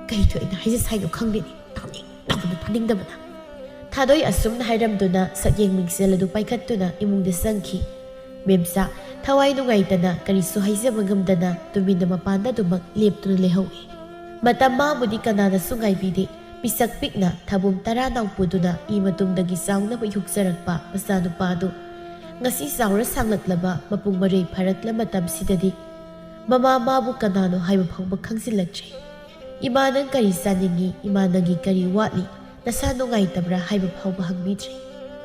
ꯀꯩ ꯊꯣꯛꯏꯅ ꯍꯥꯏꯖ ꯁꯥꯏꯅꯣ ꯈꯪꯗꯦꯅꯦ꯫ ꯇꯥꯅꯤꯡ꯫ ꯇꯥꯕꯗ ꯇꯥꯅꯤꯡꯗꯕꯅ꯫ ꯊꯥꯗꯣꯏ ꯑꯁꯨꯝꯅ ꯍꯥꯏꯔꯝꯗꯨꯅ ꯁꯛꯌꯦꯡ ꯃꯤꯡꯁꯦꯜ ꯑꯗꯨ ꯄꯥꯏꯈꯠꯇꯨꯅ ꯏꯃꯨꯡꯗ ꯆꯪꯈꯤ꯫ ꯃꯦꯝꯆꯥ, ꯊꯋꯥꯏ ꯅꯨꯡꯉꯥꯏꯇꯅ ꯀꯔꯤꯁꯨ ꯍꯥꯏꯖꯕ ꯉꯝꯗꯅ ꯇꯨꯃꯤꯟꯅ ꯃꯄꯥꯟꯗ ꯑꯗꯨꯃꯛ ꯂꯦꯞꯇꯨꯅ ꯂꯩꯍꯧꯏ꯫ ꯃꯇꯝ ꯃꯥꯕꯨꯗꯤ ꯀꯅꯥꯅꯁꯨ ꯉꯥꯏꯕꯤꯗꯦ꯫ ꯄꯤꯁꯛ ꯄꯤꯛꯅ ꯊꯥꯕꯨꯝ ꯇꯔꯥ ꯅꯥꯎꯄꯨꯗꯨꯅ ꯏ ꯃꯇꯨꯝꯗꯒꯤ ꯆꯥꯎꯅꯕ ꯌꯣꯛꯆꯔꯛꯄ ꯃꯆꯥꯅꯨꯄꯥ ꯑꯗꯨ ꯉꯁꯤ ꯆꯥꯎꯔ ꯁꯥꯡꯂꯛꯂꯕ ꯃꯄꯨꯡ ꯃꯔꯩ ꯐꯥꯔꯛꯂ ꯃꯇꯝꯁꯤꯗꯗꯤ ꯃꯃꯥ ꯃꯥꯕꯨ ꯀꯅꯥꯅꯣ ꯍꯥꯏꯕ ꯐꯥꯎꯕ ꯈꯪꯖꯤꯜꯂꯛꯇ꯭ꯔꯦ꯫ "ꯏꯃꯥ ꯅꯪ ꯀꯔꯤ ꯆꯥꯅꯤꯡꯏ? ꯏꯃꯥ ꯅꯪꯒꯤ ꯀꯔꯤ ꯋꯥꯠꯂꯤ? ꯅꯁꯥ ꯅꯨꯡꯉꯥꯏꯇꯕ꯭ꯔꯥ?" ꯍꯥꯏꯕ ꯐꯥꯎꯕ ꯍꯪꯕꯤꯗ꯭ꯔꯦ꯫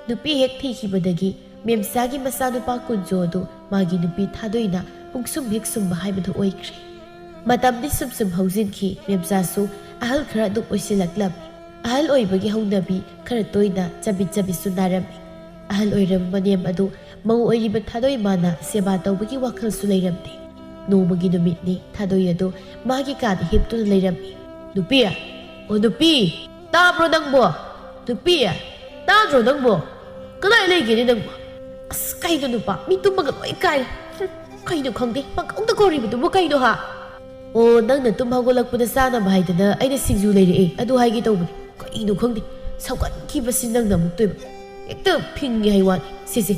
ꯅꯨꯄꯤ ꯍꯦꯛ ꯊꯤꯈꯤꯕꯗꯒꯤ ꯃꯦꯝꯆꯥꯒꯤ ꯃꯆꯥꯅꯨꯄꯥ ꯀꯨꯟꯖꯣ ꯑꯗꯨ ꯃꯥꯒꯤ ꯅꯨꯄꯤ ꯊꯥꯗꯣꯏꯅ ꯄꯨꯡꯁꯨꯝ ꯍꯦꯛ ꯁꯨꯝꯕ ꯍꯥꯏꯕꯗꯨ ꯑꯣꯏꯈ꯭ꯔꯦ꯫ ꯃꯇꯝꯗꯤ ꯁꯨꯝ ꯁꯨꯝ ꯍꯧꯖꯤꯟꯈꯤ꯫ ꯃꯦꯝꯆꯥꯁꯨ ꯑꯍꯜ ꯈꯔ ꯑꯗꯨꯝ ꯑꯣꯏꯁꯤꯜꯂꯛꯂꯝꯃꯤ꯫ ꯑꯍꯜ ꯑꯣꯏꯕꯒꯤ ꯍꯧꯅꯕꯤ ꯈꯔ ꯇꯣꯏꯅ ꯆꯕꯤꯠ ꯆꯕꯤꯠꯁꯨ ꯅꯥꯔꯝꯃꯤ꯫ ꯑꯍꯜ ꯑꯣꯏꯔꯕ ꯃꯅꯦꯝ ꯑꯗꯨ ꯃꯧ ꯑꯣꯏꯔꯤꯕ ꯊꯥꯗꯣꯏ ꯃꯥꯅ ꯁꯦꯕꯥ ꯇꯧꯕꯒꯤ ꯋꯥꯈꯜꯁꯨ ꯂꯩꯔꯝꯗꯦ꯫ ꯅꯣꯡꯃꯒꯤ ꯅꯨꯃꯤꯠꯅꯤ, ꯊꯥꯗꯣꯏ ꯑꯗꯨ ꯃꯥꯒꯤ ꯀꯥꯗ ꯍꯤꯞꯇꯨꯅ ꯂꯩꯔꯝꯃꯤ꯫ "ꯅꯨꯄꯤ! ꯑꯣ ꯅꯨꯄꯤ! ꯇꯥꯕ꯭ꯔꯣ ꯅꯪꯕꯣ? ꯅꯨꯄꯤ! ꯇꯥꯗ꯭ꯔꯣ ꯅꯪꯕꯣ? ꯀꯗꯥꯏ ꯂꯩꯒꯦꯅꯦ ꯅꯪꯕꯣ? ꯑꯁ, ꯀꯩꯅꯣ ꯅꯨꯄꯥ? ꯃꯤ ꯇꯨꯝꯃꯒ ꯂꯣꯏ ꯀꯥꯏꯔꯦ꯫ ꯍꯨꯝ, ꯀꯩꯅꯣ ꯈꯪꯗꯦ, ꯄꯪꯀꯧꯗ ꯀꯧꯔꯤꯕꯗꯨꯕꯨ ꯀꯩꯅꯣ ꯍꯥ?" "ꯑꯣ, ꯅꯪꯅ ꯇꯨꯝ ꯍꯧꯒꯠꯂꯛꯄꯗ ꯆꯥꯅꯕ ꯍꯥꯏꯗꯅ ꯑꯩꯅ ꯁꯤꯡꯖꯨ ꯂꯩꯔꯛꯑꯦ, ꯑꯗꯨ ꯍꯥꯏꯒꯦ ꯇꯧꯕꯅꯤ꯫ ꯀꯩꯅꯣ ꯈꯪꯗꯦ, ꯁꯧꯒꯠꯈꯤꯕꯁꯤ ꯅꯪꯅ ꯑꯃꯨꯛꯇꯣꯏꯕ꯫ ꯍꯦꯛꯇ ꯐꯤꯡꯉꯦ ꯍꯥꯏ ꯋꯥꯅꯤ꯫ ꯁꯦ, ꯁꯦ,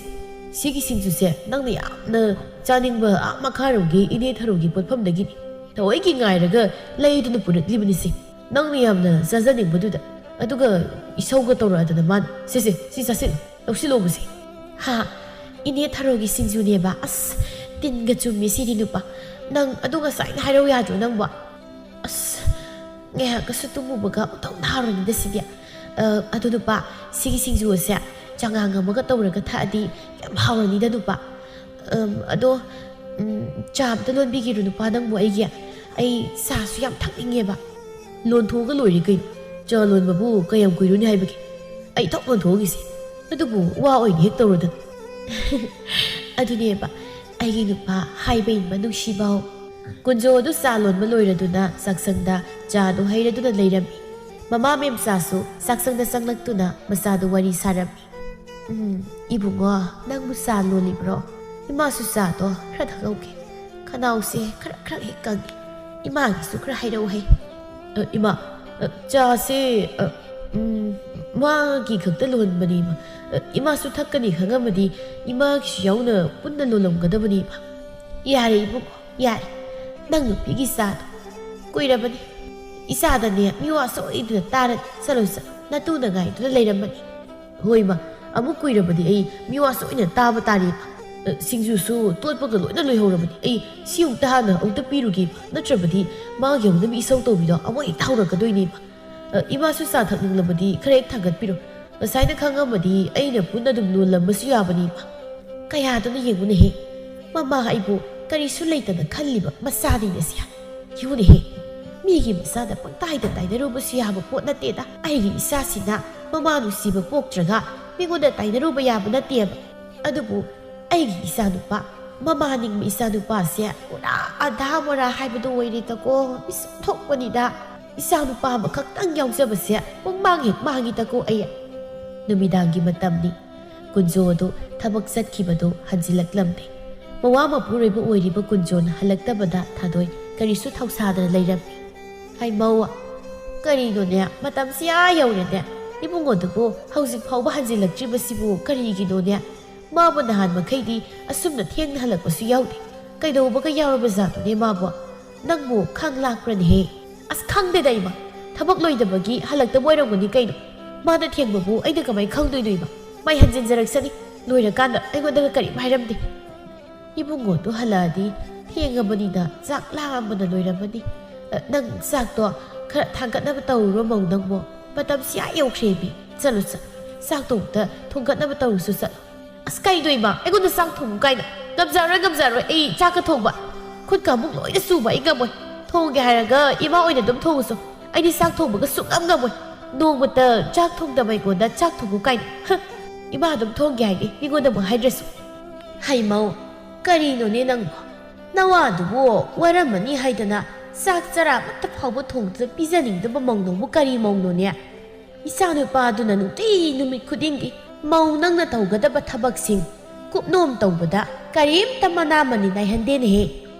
ꯁꯤꯒꯤ ꯁꯤꯡꯖꯨꯁꯦ ꯅꯪꯅ ꯌꯥꯝꯅ ꯆꯥꯅꯤꯡꯕ ꯑꯥ ꯃꯈꯥꯔꯣꯝꯒꯤ ꯏꯅꯦ ꯊꯔꯣꯒꯤ ꯄꯣꯠꯐꯝꯗꯒꯤꯅꯤ꯫ ꯊꯑꯣꯏꯒꯤ ꯉꯥꯏꯔꯒ ꯂꯩꯗꯨꯅ ꯄꯨꯔꯛꯂꯤꯕꯅꯤꯁꯦ꯫ ꯅꯪꯅ ꯌꯥꯝꯅ ꯆꯥꯖꯅꯤꯡꯕꯗꯨꯗ꯫ ꯑꯗꯨꯒ ꯏꯁꯧꯒ ꯇꯧꯔꯛꯑꯗꯅ ꯃꯥꯅ꯫ ꯁꯦ, ꯁꯦ, ꯁꯤ ꯆꯥꯁꯤꯜꯂꯨ, ꯂꯧꯁꯤꯜꯂꯣꯕꯁꯦ꯫" "ꯍꯥ? ꯏꯅꯦ ꯊꯔꯣꯒꯤ ꯁꯤꯡꯖꯨꯅꯦꯕ? ꯑꯁ, ꯇꯤꯟꯒ ꯆꯨꯝꯃꯦ ꯁꯤꯗꯤ ꯅꯨꯄꯥ꯫ ꯅꯪ ꯑꯗꯨ ꯉꯁꯥꯏꯅ ꯍꯥꯏꯔꯧ ꯌꯥꯗ꯭ꯔꯣ ꯅꯪꯕꯣ? ꯑꯁ, ꯉꯥꯏꯍꯥꯛꯀꯁꯨ ꯇꯨꯝꯃꯨꯕꯒ ꯑꯣꯟꯊꯣꯛꯅ ꯍꯥꯎꯔꯅꯤꯗ ꯁꯤꯗꯤ꯫ ꯑ, ꯑꯗꯣ ꯅꯨꯄꯥ, ꯁꯤꯒꯤ ꯁꯤꯡꯖꯨ ꯑꯁꯦ ꯆꯉꯥꯡ ꯑꯃꯒ ꯇꯧꯔꯒ ꯊꯛꯑꯗꯤ ꯌꯥꯝ ꯍꯥꯎꯔꯅꯤꯗ ꯅꯨꯄꯥ꯫ ꯑꯝ, ꯑꯗꯣ, ꯎꯝ, ꯆꯥ ꯑꯝꯇ ꯂꯣꯟꯕꯤꯒꯦꯔꯣ ꯅꯨꯄꯥ ꯅꯪꯕꯨ ꯑꯩꯒꯤ? ꯑꯩ ꯆꯥꯁꯨ ꯌꯥꯝ ꯊꯛꯅꯤꯡꯉꯦꯕ꯫" "ꯂꯣꯟꯊꯣꯛꯑꯒ ꯂꯣꯏꯔꯦ ꯀꯩꯅꯣ꯫ ꯆꯥ ꯂꯣꯟꯕꯕꯨ ꯀꯌꯥꯝ ꯀꯨꯏꯔꯨꯅꯤ ꯍꯥꯏꯕꯒꯦ? ꯑꯩ ꯊꯣꯛ ꯂꯣꯟꯊꯣꯛꯍꯧꯈꯤꯁꯦ꯫ ꯑꯗꯨꯕꯨ ꯋꯥ ꯑꯣꯏꯅ ꯍꯦꯛ ꯇꯧꯔꯗꯅ꯫" ꯑꯗꯨꯅꯦꯕ, ꯑꯩꯒꯤ ꯅꯨꯄꯥ ꯍꯥꯏꯕ ꯏꯟꯕ ꯅꯨꯡꯁꯤꯕꯧ꯫ ꯀꯨꯟꯖꯣ ꯑꯗꯨ ꯆꯥ ꯂꯣꯟꯕ ꯂꯣꯏꯔꯗꯨꯅ ꯆꯥꯛꯁꯪꯗ ꯆꯥꯗꯨ ꯍꯩꯔꯗꯨꯅ ꯂꯩꯔꯝꯃꯤ꯫ ꯃꯃꯥ ꯃꯦꯝꯆꯥꯁꯨ ꯆꯥꯛꯁꯪꯗ ꯆꯪꯂꯛꯇꯨꯅ ꯃꯆꯥꯗꯨ ꯋꯥꯔꯤ ꯁꯥꯔꯝꯃꯤ꯫ "ꯎꯝ, ꯏꯕꯨꯡꯉꯣ, ꯅꯪꯕꯨ ꯆꯥ ꯂꯣꯜꯂꯤꯕ꯭ꯔꯣ? ꯏꯃꯥꯁꯨ ꯆꯥꯗꯣ ꯈꯔ ꯊꯛꯍꯧꯒꯦ꯫ ꯈꯅꯥꯎꯁꯦ ꯈꯔ ꯈꯔ ꯍꯦꯛ ꯀꯪꯉꯦ꯫ ꯏꯃꯥꯒꯤꯁꯨ ꯈꯔ ꯍꯩꯔꯛꯎ ꯍꯩ꯫" "ꯑ, ꯏꯃꯥ, ꯑ, ꯆꯥꯁꯦ, ꯑ, ꯎꯝ, ꯃꯥꯒꯤ ꯈꯛꯇ ꯂꯣꯟꯕꯅꯤ ꯏꯃꯥ꯫ ꯑ, ꯏꯃꯥꯁꯨ ꯊꯛꯀꯅꯤ ꯈꯪꯉꯝꯃꯗꯤ ꯏꯃꯥꯒꯤꯁꯨ ꯌꯥꯎꯅ ꯄꯨꯟꯅ ꯂꯣꯜꯂꯝꯒꯗꯕꯅꯤ ꯏꯃꯥ꯫ ꯌꯥꯔꯦ ꯏꯕꯨꯡꯉꯣ, ꯌꯥꯔꯦ꯫ ꯅꯪ ꯅꯨꯄꯤꯒꯤ ꯆꯥꯗꯣ ꯀꯨꯏꯔꯕꯅꯤ꯫ ꯏꯆꯥꯗꯅꯦ ꯃꯤꯋꯥ ꯁꯣꯏꯗꯅ ꯇꯥꯔꯅꯤ꯫ ꯆꯠꯂꯣ, ꯆꯠꯂꯣ꯫ ꯅꯇꯨꯅ ꯉꯥꯏꯗꯨꯅ ꯂꯩꯔꯝꯃꯅꯤ꯫ ꯍꯣꯏ ꯏꯃꯥ, ꯑꯃꯨꯛ ꯀꯨꯏꯔꯕꯗꯤ ꯑꯩ ꯃꯤꯋꯥ ꯁꯣꯏꯗꯅ ꯇꯥꯕ ꯇꯥꯔꯦ ꯏꯃꯥ꯫ ꯑ, ꯁꯤꯡꯖꯨꯁꯨ ꯇꯣꯠꯄꯒ ꯂꯣꯏꯅ ꯂꯣꯏꯍꯧꯔꯕꯅꯤ꯫ ꯑꯩ ꯁꯤ ꯑꯃꯨꯛꯇ ꯍꯥꯟꯅ ꯑꯃꯨꯛꯇ ꯄꯤꯔꯨꯒꯦ ꯏꯃꯥ꯫ ꯅꯠꯇ꯭ꯔꯕꯗꯤ ꯃꯥꯒꯤ ꯍꯧꯅꯕꯤ ꯏꯁꯧ ꯇꯧꯕꯤꯗꯣ ꯑꯃꯨꯛ ꯍꯦꯛꯇ ꯍꯧꯔꯛꯀꯗꯣꯏꯅꯦ ꯏꯃꯥ꯫ ꯑ, ꯏꯃꯥꯁꯨ ꯆꯥ ꯊꯛꯅꯤꯡꯂꯕꯗꯤ ꯈꯔ ꯍꯦꯛ ꯊꯥꯡꯒꯠꯄꯤꯔꯣ꯫ ꯉꯁꯥꯏꯅ ꯈꯪꯉꯝꯃꯗꯤ ꯑꯩꯅ ꯄꯨꯟꯅ ꯑꯗꯨꯝ ꯂꯣꯜꯂꯝꯕꯁꯨ ꯌꯥꯕꯅꯤ ꯏꯃꯥ꯫ ꯀꯌꯥꯗꯨꯅ ꯌꯦꯡꯉꯨꯅꯦꯍꯦ꯫ ꯃꯃꯥ ꯑꯩꯕꯨ ꯀꯔꯤꯁꯨ ꯂꯩꯇꯅ ꯈꯜꯂꯤꯕ ꯃꯆꯥꯅꯤꯅꯦ ꯁꯦ꯫ ꯌꯦꯡꯉꯨꯅꯦꯍꯦ꯫ ꯃꯤꯒꯤ ꯃꯆꯥꯗ ꯄꯪꯇꯥꯏꯗ ꯇꯥꯏꯅꯔꯨꯕꯁꯨ ꯌꯥꯕ ꯄꯣꯠ ꯅꯠꯇꯦꯗ꯫ ꯑꯩꯒꯤ ꯏꯆꯥꯁꯤꯅ ꯃꯃꯥ ꯅꯨꯡꯁꯤꯕ ꯄꯣꯛꯇ꯭ꯔꯒ ꯃꯤꯉꯣꯟꯗ ꯇꯥꯏꯅꯔꯨꯕ ꯌꯥꯕ ꯅꯠꯇꯦꯕ꯫ ꯑꯗꯨꯕꯨ ꯑꯩꯒꯤ ꯏꯆꯥꯅꯨꯄꯥ, ꯃꯃꯥ ꯅꯤꯡꯕ ꯏꯆꯥꯅꯨꯄꯥꯁꯦ ꯄꯨꯔꯥ ꯑꯙꯥ ꯃꯣꯔꯥ ꯍꯥꯏꯕꯗꯨ ꯑꯣꯏꯔꯦꯗꯀꯣ꯫ ꯃꯤꯁꯛ ꯊꯣꯛꯄꯅꯤꯗ꯫ ꯏꯆꯥꯅꯨꯄꯥ ꯑꯃꯈꯛꯇꯪ ꯌꯥꯎꯖꯕꯁꯦ ꯄꯨꯡꯃꯥꯡ ꯍꯦꯛ ꯃꯥꯡꯉꯤꯗꯀꯣ ꯑꯩ꯫ ꯅꯨꯃꯤꯗꯥꯡꯒꯤ ꯃꯇꯝꯅꯤ꯫ ꯀꯨꯟꯖꯣ ꯑꯗꯨ ꯊꯕꯛ ꯆꯠꯈꯤꯕꯗꯨ ꯍꯟꯖꯤꯜꯂꯛꯂꯝꯗꯦ꯫ ꯃꯋꯥ ꯃꯄꯨꯔꯣꯏꯕ ꯑꯣꯏꯔꯤꯕ ꯀꯨꯟꯖꯣꯅ ꯍꯜꯂꯛꯇꯕꯗ ꯊꯥꯗꯣꯏ ꯀꯔꯤꯁꯨ ꯊꯧꯁꯥꯗꯅ ꯂꯩꯔꯝꯃꯤ꯫ ꯍꯩꯃꯧ, ꯀꯔꯤꯅꯣꯅꯦ, ꯃꯇꯝꯁꯤ ꯑꯥ ꯌꯧꯔꯦꯅꯦ꯫ ꯏꯕꯨꯡꯉꯣꯗꯨꯕꯨ ꯍꯧꯖꯤꯛ ꯐꯥꯎꯕ ꯍꯟꯖꯤꯜꯂꯛꯇ꯭ꯔꯤꯕꯁꯤꯕꯨ ꯀꯔꯤꯒꯤꯅꯣꯅꯦ? ꯃꯥꯕꯨ ꯅꯍꯥꯟ ꯃꯈꯩꯗꯤ ꯑꯁꯨꯝꯅ ꯊꯦꯡꯅ ꯍꯜꯂꯛꯄꯁꯨ ꯌꯥꯎꯗꯦ꯫ ꯀꯩꯗꯧꯕꯒ ꯌꯥꯎꯔꯕ ꯖꯥꯠꯅꯣꯅꯦ ꯃꯥꯕꯨ? ꯅꯪꯕꯨ ꯈꯪ ꯂꯥꯛꯄ꯭ꯔꯅꯦꯍꯦ? ꯑꯁ, ꯈꯪꯗꯦꯗ ꯏꯃꯥ, ꯊꯕꯛ ꯂꯣꯏꯗꯕꯒꯤ ꯍꯜꯂꯛꯇꯕ ꯑꯣꯏꯔꯝꯒꯅꯤ ꯀꯩꯅꯣ꯫ ꯃꯥꯅ ꯊꯦꯡꯕꯕꯨ ꯑꯩꯅ ꯀꯃꯥꯏ ꯈꯪꯗꯣꯏꯅꯣ ꯏꯃꯥ? ꯃꯥꯏ ꯍꯟꯖꯤꯟꯖꯔꯛꯁꯅꯤ꯫ ꯂꯣꯏꯔꯀꯥꯟꯗ ꯑꯩꯉꯣꯟꯗꯒ ꯀꯔꯤꯝ ꯍꯥꯏꯔꯝꯗꯦ꯫ ꯏꯕꯨꯡꯉꯣꯗꯨ ꯍꯜꯂꯛꯑꯗꯤ ꯊꯦꯡꯉꯕꯅꯤꯅ ꯆꯥꯛ ꯂꯥꯝꯕꯅ ꯂꯣꯏꯔꯝꯃꯅꯤ꯫ ꯑ, ꯅꯪ ꯆꯥꯛꯇꯣ ꯈꯔ ꯊꯥꯡꯒꯠꯅꯕ ꯇꯧꯔꯨꯔꯣ ꯃꯧ ꯅꯪꯕꯣ꯫ ꯃꯇꯝꯁꯤ ꯑꯥ ꯌꯧꯈ꯭ꯔꯦꯃꯤ꯫ ꯆꯠꯂꯨ, ꯆꯠꯂꯨ꯫ ꯆꯥꯛꯇꯣ ꯑꯝꯇ ꯊꯣꯡꯒꯠꯅꯕ ꯇꯧꯔꯨꯁꯨ ꯆꯠꯂꯨ꯫ ꯑꯁ, ꯀꯩꯅꯣ ꯏꯃꯥ, ꯑꯩꯉꯣꯟꯗ ꯆꯥꯛ ꯊꯣꯡꯉꯨ ꯀꯥꯏꯅ? ꯉꯝꯖꯔꯣꯏ, ꯉꯝꯖꯔꯣꯏ, ꯑꯩ ꯆꯥꯛꯀ ꯊꯣꯡꯕ꯫ ꯈꯨꯠꯀ ꯑꯃꯨꯛ ꯂꯣꯏꯅ ꯆꯨꯕ, ꯑꯩ ꯉꯝꯃꯣꯏ꯫ ꯊꯣꯡꯒꯦ ꯍꯥꯏꯔꯒ ꯏꯃꯥ ꯑꯣꯏꯅ ꯑꯗꯨꯝ ꯊꯣꯡꯉꯨꯁꯨ꯫ ꯑꯩꯗꯤ ꯆꯥꯛ ꯊꯣꯡꯕꯒ ꯁꯨꯡꯉꯝ ꯉꯝꯃꯣꯏ꯫ ꯅꯣꯡꯃꯇ ꯆꯥꯛ ꯊꯣꯡꯗꯕ ꯑꯩꯉꯣꯟꯗ ꯆꯥꯛ ꯊꯣꯡꯉꯨ ꯀꯥꯏꯅ꯫ ꯍ, ꯏꯃꯥ ꯑꯗꯨꯝ ꯊꯣꯡꯒꯦ ꯍꯥꯏꯒꯦ, ꯃꯤꯉꯣꯟꯗ ꯑꯃꯨꯛ ꯍꯥꯏꯗ꯭ꯔꯁꯨ꯫ ꯍꯩꯃꯧ, ꯀꯔꯤꯅꯣꯅꯦ ꯅꯪꯕꯣ? ꯅꯋꯥꯗꯨꯕꯨ ꯋꯥꯔꯝꯃꯅꯤ ꯍꯥꯏꯗꯅ ꯆꯥꯛ ꯆꯔꯥ ꯑꯃꯠꯇ ꯐꯥꯎꯕ ꯊꯣꯡꯗꯨꯅ ꯄꯤꯖꯅꯤꯡꯗꯕ ꯃꯧꯅꯧꯕꯨ ꯀꯔꯤ ꯃꯧꯅꯣꯅꯦ? ꯏꯆꯥꯅꯨꯄꯥꯗꯨꯅ ꯅꯨꯡꯇꯤ ꯅꯨꯃꯤꯠ ꯈꯨꯗꯤꯡꯒꯤ ꯃꯧ ꯅꯪꯅ ꯇꯧꯒꯗꯕ ꯊꯕꯛꯁꯤꯡ ꯀꯨꯞꯅꯣꯝ ꯇꯧꯕꯗ ꯀꯔꯤꯝꯇ ꯃꯅꯥ ꯃꯅꯤ ꯅꯥꯏꯍꯟꯗꯦꯅꯦꯍꯦ꯫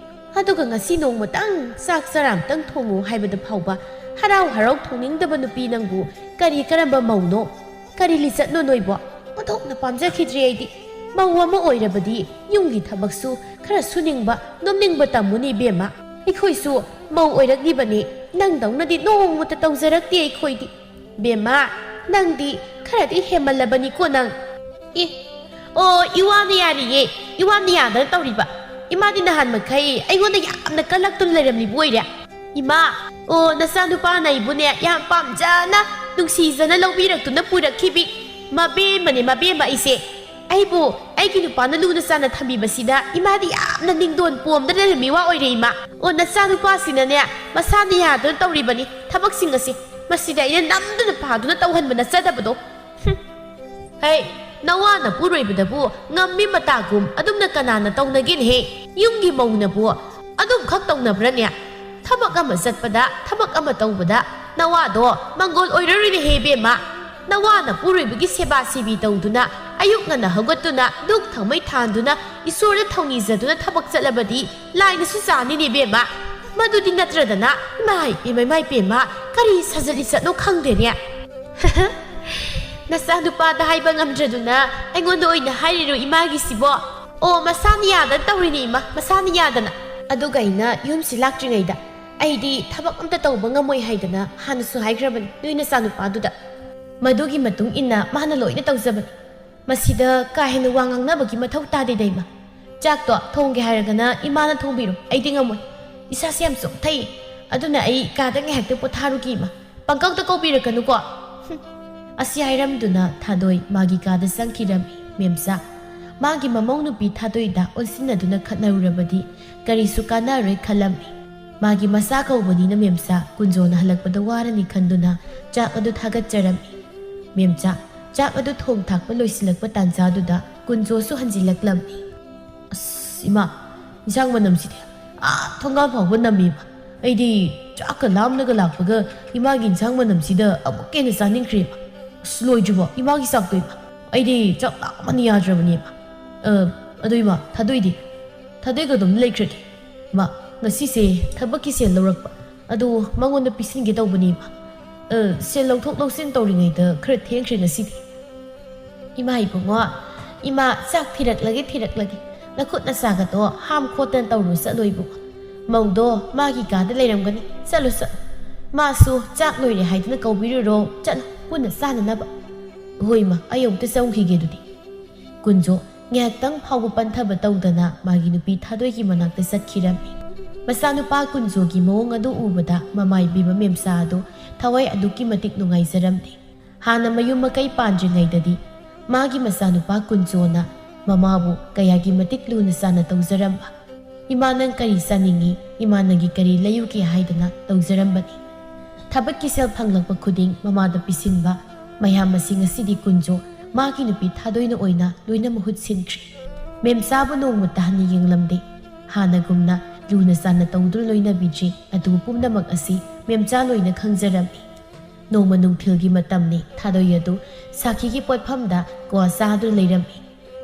ꯑꯗꯨꯒ ꯉꯁꯤ ꯅꯣꯡꯃꯇꯪ ꯆꯥꯛ ꯆꯔꯥ ꯑꯝꯇꯪ ꯊꯣꯡꯉꯨ ꯍꯥꯏꯕꯗ ꯐꯥꯎꯕ ꯍꯔꯥꯎ ꯍꯔꯥꯎ ꯊꯣꯡꯅꯤꯡꯗꯕ ꯅꯨꯄꯤ ꯅꯪꯕꯨ ꯀꯔꯤ ꯀꯔꯝꯕ ꯃꯧꯅꯣ? ꯀꯔꯤ ꯂꯤꯆꯠꯅꯣ ꯅꯣꯏꯕꯣ? ꯑꯣꯟꯊꯣꯛꯅ ꯄꯥꯝꯖꯈꯤꯗ꯭ꯔꯦ ꯑꯩꯗꯤ꯫ ꯃꯧ ꯑꯃ ꯑꯣꯏꯔꯕꯗꯤ ꯌꯨꯝꯒꯤ ꯊꯕꯛꯁꯨ ꯈꯔ ꯁꯨꯅꯤꯡꯕ, ꯅꯣꯝꯅꯤꯡꯕ ꯇꯝꯃꯨꯅꯦ ꯏꯕꯦꯝꯃ꯫ ꯑꯩꯈꯣꯏꯁꯨ ꯃꯧ ꯑꯣꯏꯔꯛꯂꯤꯕꯅꯤ, ꯅꯪꯗꯧꯅꯗꯤ ꯅꯣꯡꯃꯇ ꯇꯧꯖꯔꯛꯇꯦ ꯑꯩꯈꯣꯏꯗꯤ꯫ ꯕꯦꯝꯃ, ꯅꯪꯗꯤ ꯈꯔꯗꯤ ꯍꯦꯟꯃꯜꯂꯕꯅꯤꯀꯣ ꯅꯪ꯫ ꯑꯦ, ꯑꯣ, ꯏꯋꯥꯅ ꯌꯥꯔꯤꯌꯦ, ꯏꯋꯥꯅ ꯌꯥꯗꯅ ꯇꯧꯔꯤꯕ꯫ ꯏꯃꯥꯗꯤ ꯅꯍꯥꯟ ꯃꯈꯩ ꯑꯩꯉꯣꯟꯗ ꯌꯥꯝꯅ ꯀꯜꯂꯛꯇꯨꯅ ꯂꯩꯔꯝꯂꯤꯕ ꯑꯣꯏꯔꯦ꯫ ꯏꯃꯥ, ꯑꯣ, ꯅꯆꯥꯅꯨꯄꯥꯅ ꯑꯩꯕꯨꯅꯦ ꯌꯥꯝ ꯄꯥꯝꯖꯅ, ꯅꯨꯡꯁꯤꯖꯅ ꯂꯧꯕꯤꯔꯛꯇꯨꯅ ꯄꯨꯔꯛꯈꯤꯕꯤ꯫ ꯃꯕꯦꯝꯃꯅꯦ, ꯃꯕꯦꯝꯃ ꯑꯩꯁꯦ꯫ ꯑꯩꯕꯨ ꯑꯩꯒꯤ ꯅꯨꯄꯥꯅ ꯂꯨꯅ ꯆꯥꯟꯅ ꯊꯝꯕꯤꯕꯁꯤꯗ ꯏꯃꯥꯗꯤ ꯌꯥꯝꯅ ꯅꯤꯡꯗꯣꯟ ꯄꯣꯝꯗꯅ ꯂꯩꯔꯝꯃꯤ ꯋꯥ ꯑꯣꯏꯔꯦ, ꯏꯃꯥ꯫ ꯑꯣ, ꯅꯆꯥꯅꯨꯄꯥꯁꯤꯅ ꯅꯦ, ꯃꯁꯥꯅ ꯌꯥꯗꯨꯅ ꯇꯧꯔꯤꯕꯅꯤ ꯊꯕꯛꯁꯤꯡ ꯑꯁꯤ꯫ ꯃꯁꯤꯗ ꯑꯩꯅ ꯅꯝꯗꯨꯅ ꯄꯥꯗꯨꯅ ꯇꯧꯍꯟꯕ ꯅꯠꯆꯗꯕꯗꯣ꯫ ꯍꯨꯝ꯫ ꯍꯩ, ꯅꯋꯥꯅ ꯄꯨꯔꯣꯏꯕꯗꯕꯨ ꯉꯝꯃꯤ ꯃꯇꯥꯒꯨꯝ ꯑꯗꯨꯝꯅ ꯀꯅꯥꯅ ꯇꯧꯅꯒꯦꯅꯦꯍꯦ? ꯌꯨꯝꯒꯤ ꯃꯧꯅꯕꯨ ꯑꯗꯨꯝꯈꯛ ꯇꯧꯅꯕ꯭ꯔꯅꯦ? ꯊꯕꯛ ꯑꯃ ꯆꯠꯄꯗ, ꯊꯕꯛ ꯑꯃ ꯇꯧꯕꯗ ꯅꯋꯥꯗꯣ ꯃꯪꯒꯣꯜ ꯑꯣꯏꯔꯔꯣꯏꯅꯦꯍꯦ, ꯏꯕꯦꯝꯃ꯫ ꯅꯋꯥꯅ ꯄꯨꯔꯣꯏꯕꯒꯤ ꯁꯦꯕꯥ ꯁꯦꯕꯤ ꯇꯧꯗꯨꯅ, ꯑꯌꯨꯛ ꯉꯟꯅ ꯍꯧꯒꯠꯇꯨꯅ, ꯙꯨꯛ ꯊꯥꯎꯃꯩ ꯊꯥꯟꯗꯨꯅ, ꯏꯁꯣꯔꯗ ꯊꯧꯅꯤꯖꯗꯨꯅ ꯊꯕꯛ ꯆꯠꯂꯕꯗꯤ ꯂꯥꯏꯅꯁꯨ ꯆꯥꯅꯤꯅꯦ, ꯏꯕꯦꯝꯃ꯫ ꯃꯗꯨꯗꯤ ꯅꯠꯇ꯭ꯔꯗꯅ, ꯏꯃꯥꯏ, ꯏꯃꯥꯏ, ꯏꯃꯥꯏ, ꯏꯕꯦꯝꯃ, ꯀꯔꯤ ꯁꯥꯖꯠ ꯂꯤꯆꯠꯅꯣ ꯈꯪꯗꯦꯅꯦ꯫ ꯅꯆꯥꯅꯨꯄꯥꯗ ꯍꯥꯏꯕ ꯉꯝꯗ꯭ꯔꯗꯨꯅ ꯑꯩꯉꯣꯟꯗ ꯑꯣꯏꯅ ꯍꯥꯏꯔꯤꯔꯣ ꯏꯃꯥꯒꯤꯁꯤꯕꯣ? ꯑꯣ, ꯃꯁꯥꯅ ꯌꯥꯗꯅ ꯇꯧꯔꯤꯅꯦ ꯏꯃꯥ, ꯃꯁꯥꯅ ꯌꯥꯗꯅ꯫ ꯑꯗꯨꯒ ꯑꯩꯅ ꯌꯨꯝꯁꯤ ꯂꯥꯛꯇ꯭ꯔꯤꯉꯩꯗ ꯑꯩꯗꯤ ꯊꯕꯛ ꯑꯝꯇ ꯇꯧꯕ ꯉꯝꯃꯣꯏ ꯍꯥꯏꯗꯅ ꯍꯥꯟꯅꯁꯨ ꯍꯥꯏꯈ꯭ꯔꯕꯅꯤ ꯅꯣꯏ ꯅꯆꯥꯅꯨꯄꯥꯗꯨꯗ꯫ ꯃꯗꯨꯒꯤ ꯃꯇꯨꯡ ꯏꯟꯅ ꯃꯥꯅ ꯂꯣꯏꯅ ꯇꯧꯖꯕꯅꯤ꯫ ꯃꯁꯤꯗ ꯀꯥ ꯍꯦꯟꯅ ꯋꯥ ꯉꯥꯡꯅꯕꯒꯤ ꯃꯊꯧ ꯇꯥꯗꯦꯗ, ꯏꯃꯥ꯫ ꯆꯥꯛꯇꯣ ꯊꯣꯡꯒꯦ ꯍꯥꯏꯔꯒꯅ ꯏꯃꯥꯅ ꯊꯣꯡꯕꯤꯔꯣ, ꯑꯩꯗꯤ ꯉꯝꯃꯣꯏ꯫ ꯏꯁꯥꯁꯦ ꯌꯥꯝ ꯆꯣꯛꯊꯩ꯫ ꯑꯗꯨꯅ ꯑꯩ ꯀꯥꯗ ꯉꯥꯏꯍꯥꯛꯇ ꯄꯣꯊꯥꯔꯨꯒꯦ, ꯏꯃꯥ꯫ ꯄꯪꯀꯧꯇ ꯀꯧꯕꯤꯔꯛꯀꯅꯨꯀꯣ꯫ ꯍꯨꯝ꯫ ꯑꯁꯤ ꯍꯥꯏꯔꯝꯗꯨꯅ ꯊꯥꯗꯣꯏ ꯃꯥꯒꯤ ꯀꯥꯗ ꯆꯪꯈꯤꯔꯝꯃꯤ꯫ ꯃꯦꯝꯆꯥ, ꯃꯥꯒꯤ ꯃꯃꯧ ꯅꯨꯄꯤ ꯊꯥꯗꯣꯏꯗ ꯑꯣꯟꯁꯤꯟꯅꯗꯨꯅ ꯈꯠꯅꯔꯨꯔꯕꯗꯤ ꯀꯔꯤꯁꯨ ꯀꯥꯟꯅꯔꯣꯏ ꯈꯜꯂꯝꯃꯤ꯫ ꯃꯥꯒꯤ ꯃꯆꯥ ꯀꯧꯕꯅꯤꯅ ꯃꯦꯝꯆꯥ ꯀꯨꯟꯖꯣꯅ ꯍꯜꯂꯛꯄꯗ ꯋꯥꯔꯅꯤ ꯈꯟꯗꯨꯅ ꯆꯥꯛ ꯑꯗꯨ ꯊꯥꯒꯠꯆꯔꯝꯃꯤ꯫ ꯃꯦꯝꯆꯥ, ꯆꯥꯛ ꯑꯗꯨ ꯊꯣꯡ ꯊꯥꯛꯄ ꯂꯣꯏꯁꯤꯜꯂꯛꯄ ꯇꯥꯟꯖꯥꯗꯨꯗ ꯀꯨꯟꯖꯣꯁꯨ ꯍꯟꯖꯤꯜꯂꯛꯂꯝꯃꯤ꯫ ꯑꯁ, ꯏꯃꯥ, ꯏꯟꯁꯥꯡ ꯃꯅꯝꯁꯤꯗꯤ ꯑꯥ ꯊꯣꯡꯒꯥꯜ ꯐꯥꯎꯕ ꯅꯝꯃꯤꯕ꯫ ꯑꯩꯗꯤ ꯆꯥꯛꯀ ꯂꯥꯝꯂꯒ ꯂꯥꯛꯄꯒ ꯏꯃꯥꯒꯤ ꯏꯟꯁꯥꯡ ꯃꯅꯝꯁꯤꯗ ꯑꯃꯨꯛꯀ ꯍꯦꯟꯅ ꯆꯥꯅꯤꯡꯈ꯭ꯔꯦꯕ꯫ ꯑꯁ, ꯂꯣꯏꯗ꯭ꯔꯤꯕꯣ ꯏꯃꯥꯒꯤ ꯆꯥꯛꯇꯣ ꯏꯃꯥ? ꯑꯩꯗꯤ ꯆꯥꯛ ꯂꯥꯝꯕꯅ ꯌꯥꯗ꯭ꯔꯕꯅꯦꯕ꯫ ꯑ, ꯑꯗꯣ ꯏꯃꯥ, ꯊꯥꯗꯣꯏꯗꯤ? ꯊꯥꯗꯣꯏꯒ ꯑꯗꯨꯝ ꯂꯩꯈ꯭ꯔꯒꯦ꯫ ꯃꯥ, ꯉꯁꯤꯁꯦ ꯊꯕꯛꯀꯤ ꯁꯦꯜ ꯂꯧꯔꯛꯄ꯫ ꯑꯗꯨ ꯃꯉꯣꯟꯗ ꯄꯤꯁꯤꯟꯒꯦ ꯇꯧꯕꯅꯦ, ꯏꯃꯥ꯫ ꯑ, ꯁꯦꯜ ꯂꯧꯊꯣꯛ ꯂꯧꯁꯤꯟ ꯇꯧꯔꯤꯉꯩꯗ ꯈꯔ ꯊꯦꯡꯈ꯭ꯔꯦ ꯉꯁꯤꯗꯤ꯫ ꯏꯃꯥ ꯏꯕꯨꯡꯉꯣ, ꯏꯃꯥ, ꯆꯥꯛ ꯊꯤꯔꯛꯂꯒꯦ, ꯊꯤꯔꯛꯂꯒꯦ꯫ ꯅꯈꯨꯠ ꯅꯁꯥꯒꯗꯣ ꯍꯥꯝ ꯈꯣꯠꯇꯅ ꯇꯧꯔꯨ ꯆꯠꯂꯣ ꯏꯕꯨꯡꯉꯣ꯫ ꯃꯧꯗꯣ ꯃꯥꯒꯤ ꯀꯥꯗ ꯂꯩꯔꯝꯒꯅꯤ꯫ ꯆꯠꯂꯨ, ꯆꯠꯂꯨ꯫ ꯃꯥꯁꯨ ꯆꯥꯛ ꯂꯣꯏꯔꯦ ꯍꯥꯏꯗꯨꯅ ꯀꯧꯕꯤꯔꯨꯔꯣ꯫ ꯆꯠꯂꯨ, ꯄꯨꯟꯅ ꯆꯥꯅꯅꯕ꯫ ꯍꯣꯏ ꯏꯃꯥ, ꯑꯩ ꯑꯃꯨꯛꯇ ꯆꯪꯈꯤꯒꯦ ꯑꯗꯨꯗꯤ꯫ ꯀꯨꯟꯖꯣ ꯉꯥꯏꯍꯥꯛꯇꯪ ꯐꯥꯎꯕ ꯄꯟꯊꯕ ꯇꯧꯗꯅ ꯃꯥꯒꯤ ꯅꯨꯄꯤ ꯊꯥꯗꯣꯏꯒꯤ ꯃꯅꯥꯛꯇ ꯆꯠꯈꯤꯔꯝꯃꯤ꯫ ꯃꯆꯥꯅꯨꯄꯥ ꯀꯨꯟꯖꯣꯒꯤ ꯃꯑꯣꯡ ꯑꯗꯨ ꯎꯕꯗ ꯃꯃꯥ ꯏꯕꯦꯝꯃ ꯃꯦꯝꯆꯥ ꯑꯗꯨ ꯊꯋꯥꯏ ꯑꯗꯨꯛꯀꯤ ꯃꯇꯤꯛ ꯅꯨꯡꯉꯥꯏꯖꯔꯝꯗꯦ꯫ ꯍꯥꯟꯅ ꯃꯌꯨꯝ ꯃꯀꯩ ꯄꯥꯟꯗ꯭ꯔꯤꯉꯩꯗꯗꯤ ꯃꯥꯒꯤ ꯃꯆꯥꯅꯨꯄꯥ ꯀꯨꯟꯖꯣꯅ ꯃꯃꯥꯕꯨ ꯀꯌꯥꯒꯤ ꯃꯇꯤꯛ ꯂꯨꯅ ꯆꯥꯟꯅ ꯇꯧꯖꯔꯝꯕ꯫ "ꯏꯃꯥ, ꯅꯪ ꯀꯔꯤ ꯆꯥꯅꯤꯡꯏ? ꯏꯃꯥ, ꯅꯪꯒꯤ ꯀꯔꯤ ꯂꯩꯌꯨꯒꯦ?" ꯍꯥꯏꯗꯅ ꯇꯧꯖꯔꯝꯕꯅꯤ꯫ ꯊꯕꯛꯀꯤ ꯁꯦꯜ ꯐꯪꯂꯛꯄ ꯈꯨꯗꯤꯡ ꯃꯃꯥꯗ ꯄꯤꯁꯤꯟꯕ꯫ ꯃꯌꯥꯝ ꯑꯁꯤ ꯉꯁꯤꯗꯤ ꯀꯨꯟꯖꯣ ꯃꯥꯒꯤ ꯅꯨꯄꯤ ꯊꯥꯗꯣꯏꯅ ꯑꯣꯏꯅ ꯂꯣꯏꯅ ꯃꯍꯨꯠ ꯁꯤꯟꯈ꯭ꯔꯦ꯫ ꯃꯦꯝꯆꯥꯕꯨ ꯅꯣꯡꯃꯇ ꯍꯟꯅ ꯌꯦꯡꯂꯝꯗꯦ꯫ ꯍꯥꯟꯅꯒꯨꯝꯅ ꯂꯨꯅ ꯆꯥꯟꯅ ꯇꯧꯗꯨꯅ ꯂꯣꯏꯅꯕꯤꯗ꯭ꯔꯤ꯫ ꯑꯗꯨ ꯄꯨꯝꯅꯃꯛ ꯑꯁꯤ ꯃꯦꯝꯆꯥ ꯂꯣꯏꯅ ꯈꯪꯖꯔꯝꯃꯤ꯫ ꯅꯣꯡꯃ ꯅꯨꯡꯊꯤꯜꯒꯤ ꯃꯇꯝꯅꯤ꯫ ꯊꯥꯗꯣꯏ ꯑꯗꯨ ꯁꯥꯈꯤꯒꯤ ꯄꯣꯠꯐꯝꯗ ꯀ꯭ꯋꯥ ꯆꯥꯗꯨꯅ ꯂꯩꯔꯝꯃꯤ꯫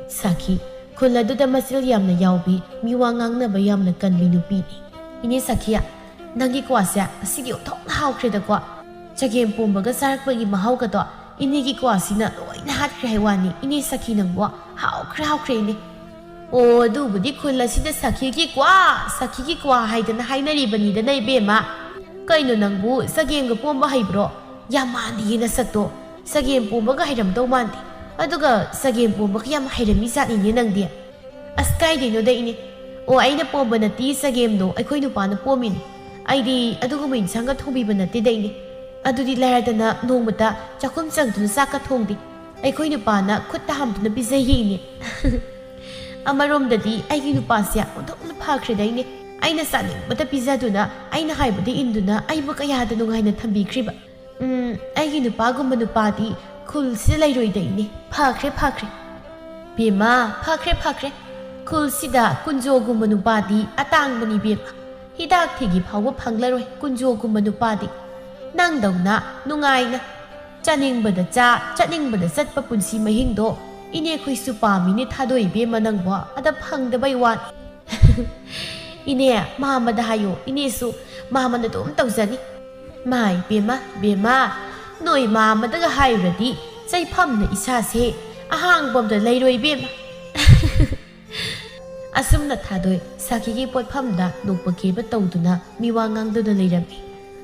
ꯁꯥꯈꯤ, ꯈꯨꯜ ꯑꯗꯨꯗ ꯃꯆꯤꯜ ꯌꯥꯝꯅ ꯌꯥꯎꯕꯤ, ꯃꯤꯋꯥ ꯉꯥꯡꯅꯕ ꯌꯥꯝꯅ ꯀꯟꯕꯤ ꯅꯨꯄꯤꯅꯤ꯫ "ꯏꯅꯦ ꯁꯥꯈꯤ, ꯅꯪꯒꯤ ꯀ꯭ꯋꯥꯁꯦ ꯉꯁꯤꯗꯤ ꯑꯣꯟꯊꯣꯛꯅ ꯍꯥꯎꯈ꯭ꯔꯦꯗꯀꯣ꯫ ꯆꯒꯦꯝ ꯄꯣꯝꯕꯒ ꯆꯥꯔꯛꯄꯒꯤ ꯃꯍꯥꯎꯒꯗꯣ ꯏꯅꯦꯒꯤ ꯀ꯭ꯋꯥꯁꯤꯅ ꯂꯣꯏꯅ ꯍꯥꯠꯈ꯭ꯔꯦ ꯍꯥꯏ ꯋꯥꯅꯤ꯫ ꯏꯅꯦ ꯁꯥꯈꯤ, ꯅꯪꯕꯨ ꯍꯥꯎꯈ꯭ꯔꯦ, ꯍꯥꯎꯈ꯭ꯔꯦ ꯏꯅꯦ꯫" "ꯑꯣ, ꯑꯗꯨꯕꯨꯗꯤ ꯈꯨꯜ ꯑꯁꯤꯗ ꯁꯥꯈꯤꯒꯤ ꯀ꯭ꯋꯥ, ꯁꯥꯈꯤꯒꯤ ꯀ꯭ꯋꯥ ꯍꯥꯏꯗꯅ ꯍꯥꯏꯅꯔꯤꯕꯅꯤꯗꯅ ꯏꯕꯦꯝꯃ꯫ ꯀꯩꯅꯣ ꯅꯪꯕꯨ ꯆꯒꯦꯝꯒ ꯄꯣꯝꯕ ꯍꯩꯕ꯭ꯔꯣ? ꯌꯥꯝ ꯃꯥꯟꯗꯤꯌꯦ ꯅꯁꯛꯇꯣ꯫ ꯆꯒꯦꯝ ꯄꯣꯝꯕꯒ ꯍꯩꯔꯝꯗꯧ ꯃꯥꯟꯗꯦ꯫ ꯑꯗꯨꯒ ꯆꯒꯦꯝ ꯄꯣꯝꯕꯒ ꯌꯥꯝ ꯍꯩꯔꯝꯃꯤ ꯖꯥꯠꯅꯤꯅꯦ ꯅꯪꯗꯤ꯫" "ꯑꯁ, ꯀꯥꯏꯗꯩꯅꯣꯗ ꯏꯅꯦ꯫ ꯑꯣ, ꯑꯩꯅ ꯄꯣꯝꯕ ꯅꯠꯇꯦ ꯆꯒꯦꯝꯗꯣ, ꯑꯩꯈꯣꯏ ꯅꯨꯄꯥꯅ ꯄꯣꯝꯃꯤꯅꯦ꯫ ꯑꯩꯗꯤ ꯑꯗꯨꯒꯨꯝꯕ ꯏꯟꯁꯥꯡꯒ ꯊꯣꯡꯕꯤꯕ ꯅꯠꯇꯦꯗ ꯏꯅꯦ꯫ ꯑꯗꯨꯗꯤ ꯂꯥꯏꯔꯗꯅ ꯅꯣꯡꯃꯇ ꯆꯥꯛꯈꯨꯝ ꯆꯪꯗꯨꯅ ꯆꯥꯛꯀ ꯊꯣꯡꯗꯦ꯫ ꯑꯩꯈꯣꯏ ꯅꯨꯄꯥꯅ ꯈꯨꯠꯇ ꯍꯥꯝꯗꯨꯅ ꯄꯤꯖꯩꯌꯦ ꯏꯅꯦ꯫" ꯑꯃꯔꯣꯝꯗꯗꯤ ꯑꯩꯒꯤ ꯅꯨꯄꯥꯁꯦ ꯑꯣꯟꯊꯣꯛꯅ ꯐꯈ꯭ꯔꯦꯗ ꯏꯅꯦ꯫ ꯑꯩꯅ ꯆꯥꯅꯤꯡꯕꯇ ꯄꯤꯖꯗꯨꯅ, ꯑꯩꯅ ꯍꯥꯏꯕꯗ ꯏꯟꯗꯨꯅ ꯑꯩꯕꯨ ꯀꯌꯥꯗ ꯅꯨꯡꯉꯥꯏꯅ ꯊꯝꯕꯤꯈ꯭ꯔꯤꯕ꯫ ꯎꯝ, ꯑꯩꯒꯤ ꯅꯨꯄꯥꯒꯨꯝꯕ ꯅꯨꯄꯥꯗꯤ ꯈꯨꯜꯁꯤꯗ ꯂꯩꯔꯣꯏꯗ ꯏꯅꯦ꯫ ꯐꯈ꯭ꯔꯦ, ꯐꯈ꯭ꯔꯦ꯫ ꯕꯦꯝꯃ, ꯐꯈ꯭ꯔꯦ, ꯐꯈ꯭ꯔꯦ꯫ ꯈꯨꯜꯁꯤꯗ ꯀꯨꯟꯖꯣꯒꯨꯝꯕ ꯅꯨꯄꯥꯗꯤ ꯑꯇꯥꯡꯕꯅꯤ ꯕꯦꯝꯃ꯫ ꯍꯤꯗꯥꯛ ꯊꯤꯒꯤ ꯐꯥꯎꯕ ꯐꯪꯂꯔꯣꯏ ꯀꯨꯟꯖꯣꯒꯨꯝꯕ ꯅꯨꯄꯥꯗꯤ꯫ ꯅꯪꯗꯧꯅ ꯅꯨꯡꯉꯥꯏꯅ ꯆꯥꯅꯤꯡꯕꯗ ꯆꯥ, ꯆꯠꯅꯤꯡꯕꯗ ꯆꯠꯄ ꯄꯨꯟꯁꯤ ꯃꯍꯤꯡꯗꯣ ꯏꯅꯦꯈꯣꯏꯁꯨ ꯄꯥꯝꯃꯤꯅꯦ ꯊꯥꯗꯣꯏ ꯏꯕꯦꯝꯃ ꯅꯪꯕꯣ꯫ ꯑꯗ ꯐꯪꯗꯕꯩ ꯋꯥꯅꯤ꯫ ꯏꯅꯦ, ꯃꯥꯃꯗ ꯍꯥꯏꯌꯣ, ꯏꯅꯦꯁꯨ ꯃꯥꯃꯅ ꯑꯗꯨꯝ ꯇꯧꯖꯅꯤ꯫ ꯃꯥꯏ ꯕꯦꯝꯃ, ꯕꯦꯝꯃ, ꯅꯣꯏ ꯃꯥꯃꯗꯒ ꯍꯥꯏꯔꯨꯔꯗꯤ ꯆꯩꯐꯝꯅ ꯏꯁꯥꯁꯦ ꯑꯍꯥꯡꯕ ꯑꯝꯇ ꯂꯩꯔꯣꯏ ꯏꯕꯦꯝꯃ꯫ ꯑꯁꯨꯝꯅ ꯊꯥꯗꯣꯏ ꯁꯥꯈꯤꯒꯤ ꯄꯣꯠꯐꯝꯗ ꯅꯣꯛꯄ ꯀꯦꯕ ꯇꯧꯗꯨꯅ ꯃꯤꯋꯥ ꯉꯥꯡꯗꯨꯅ ꯂꯩꯔꯝꯃꯤ꯫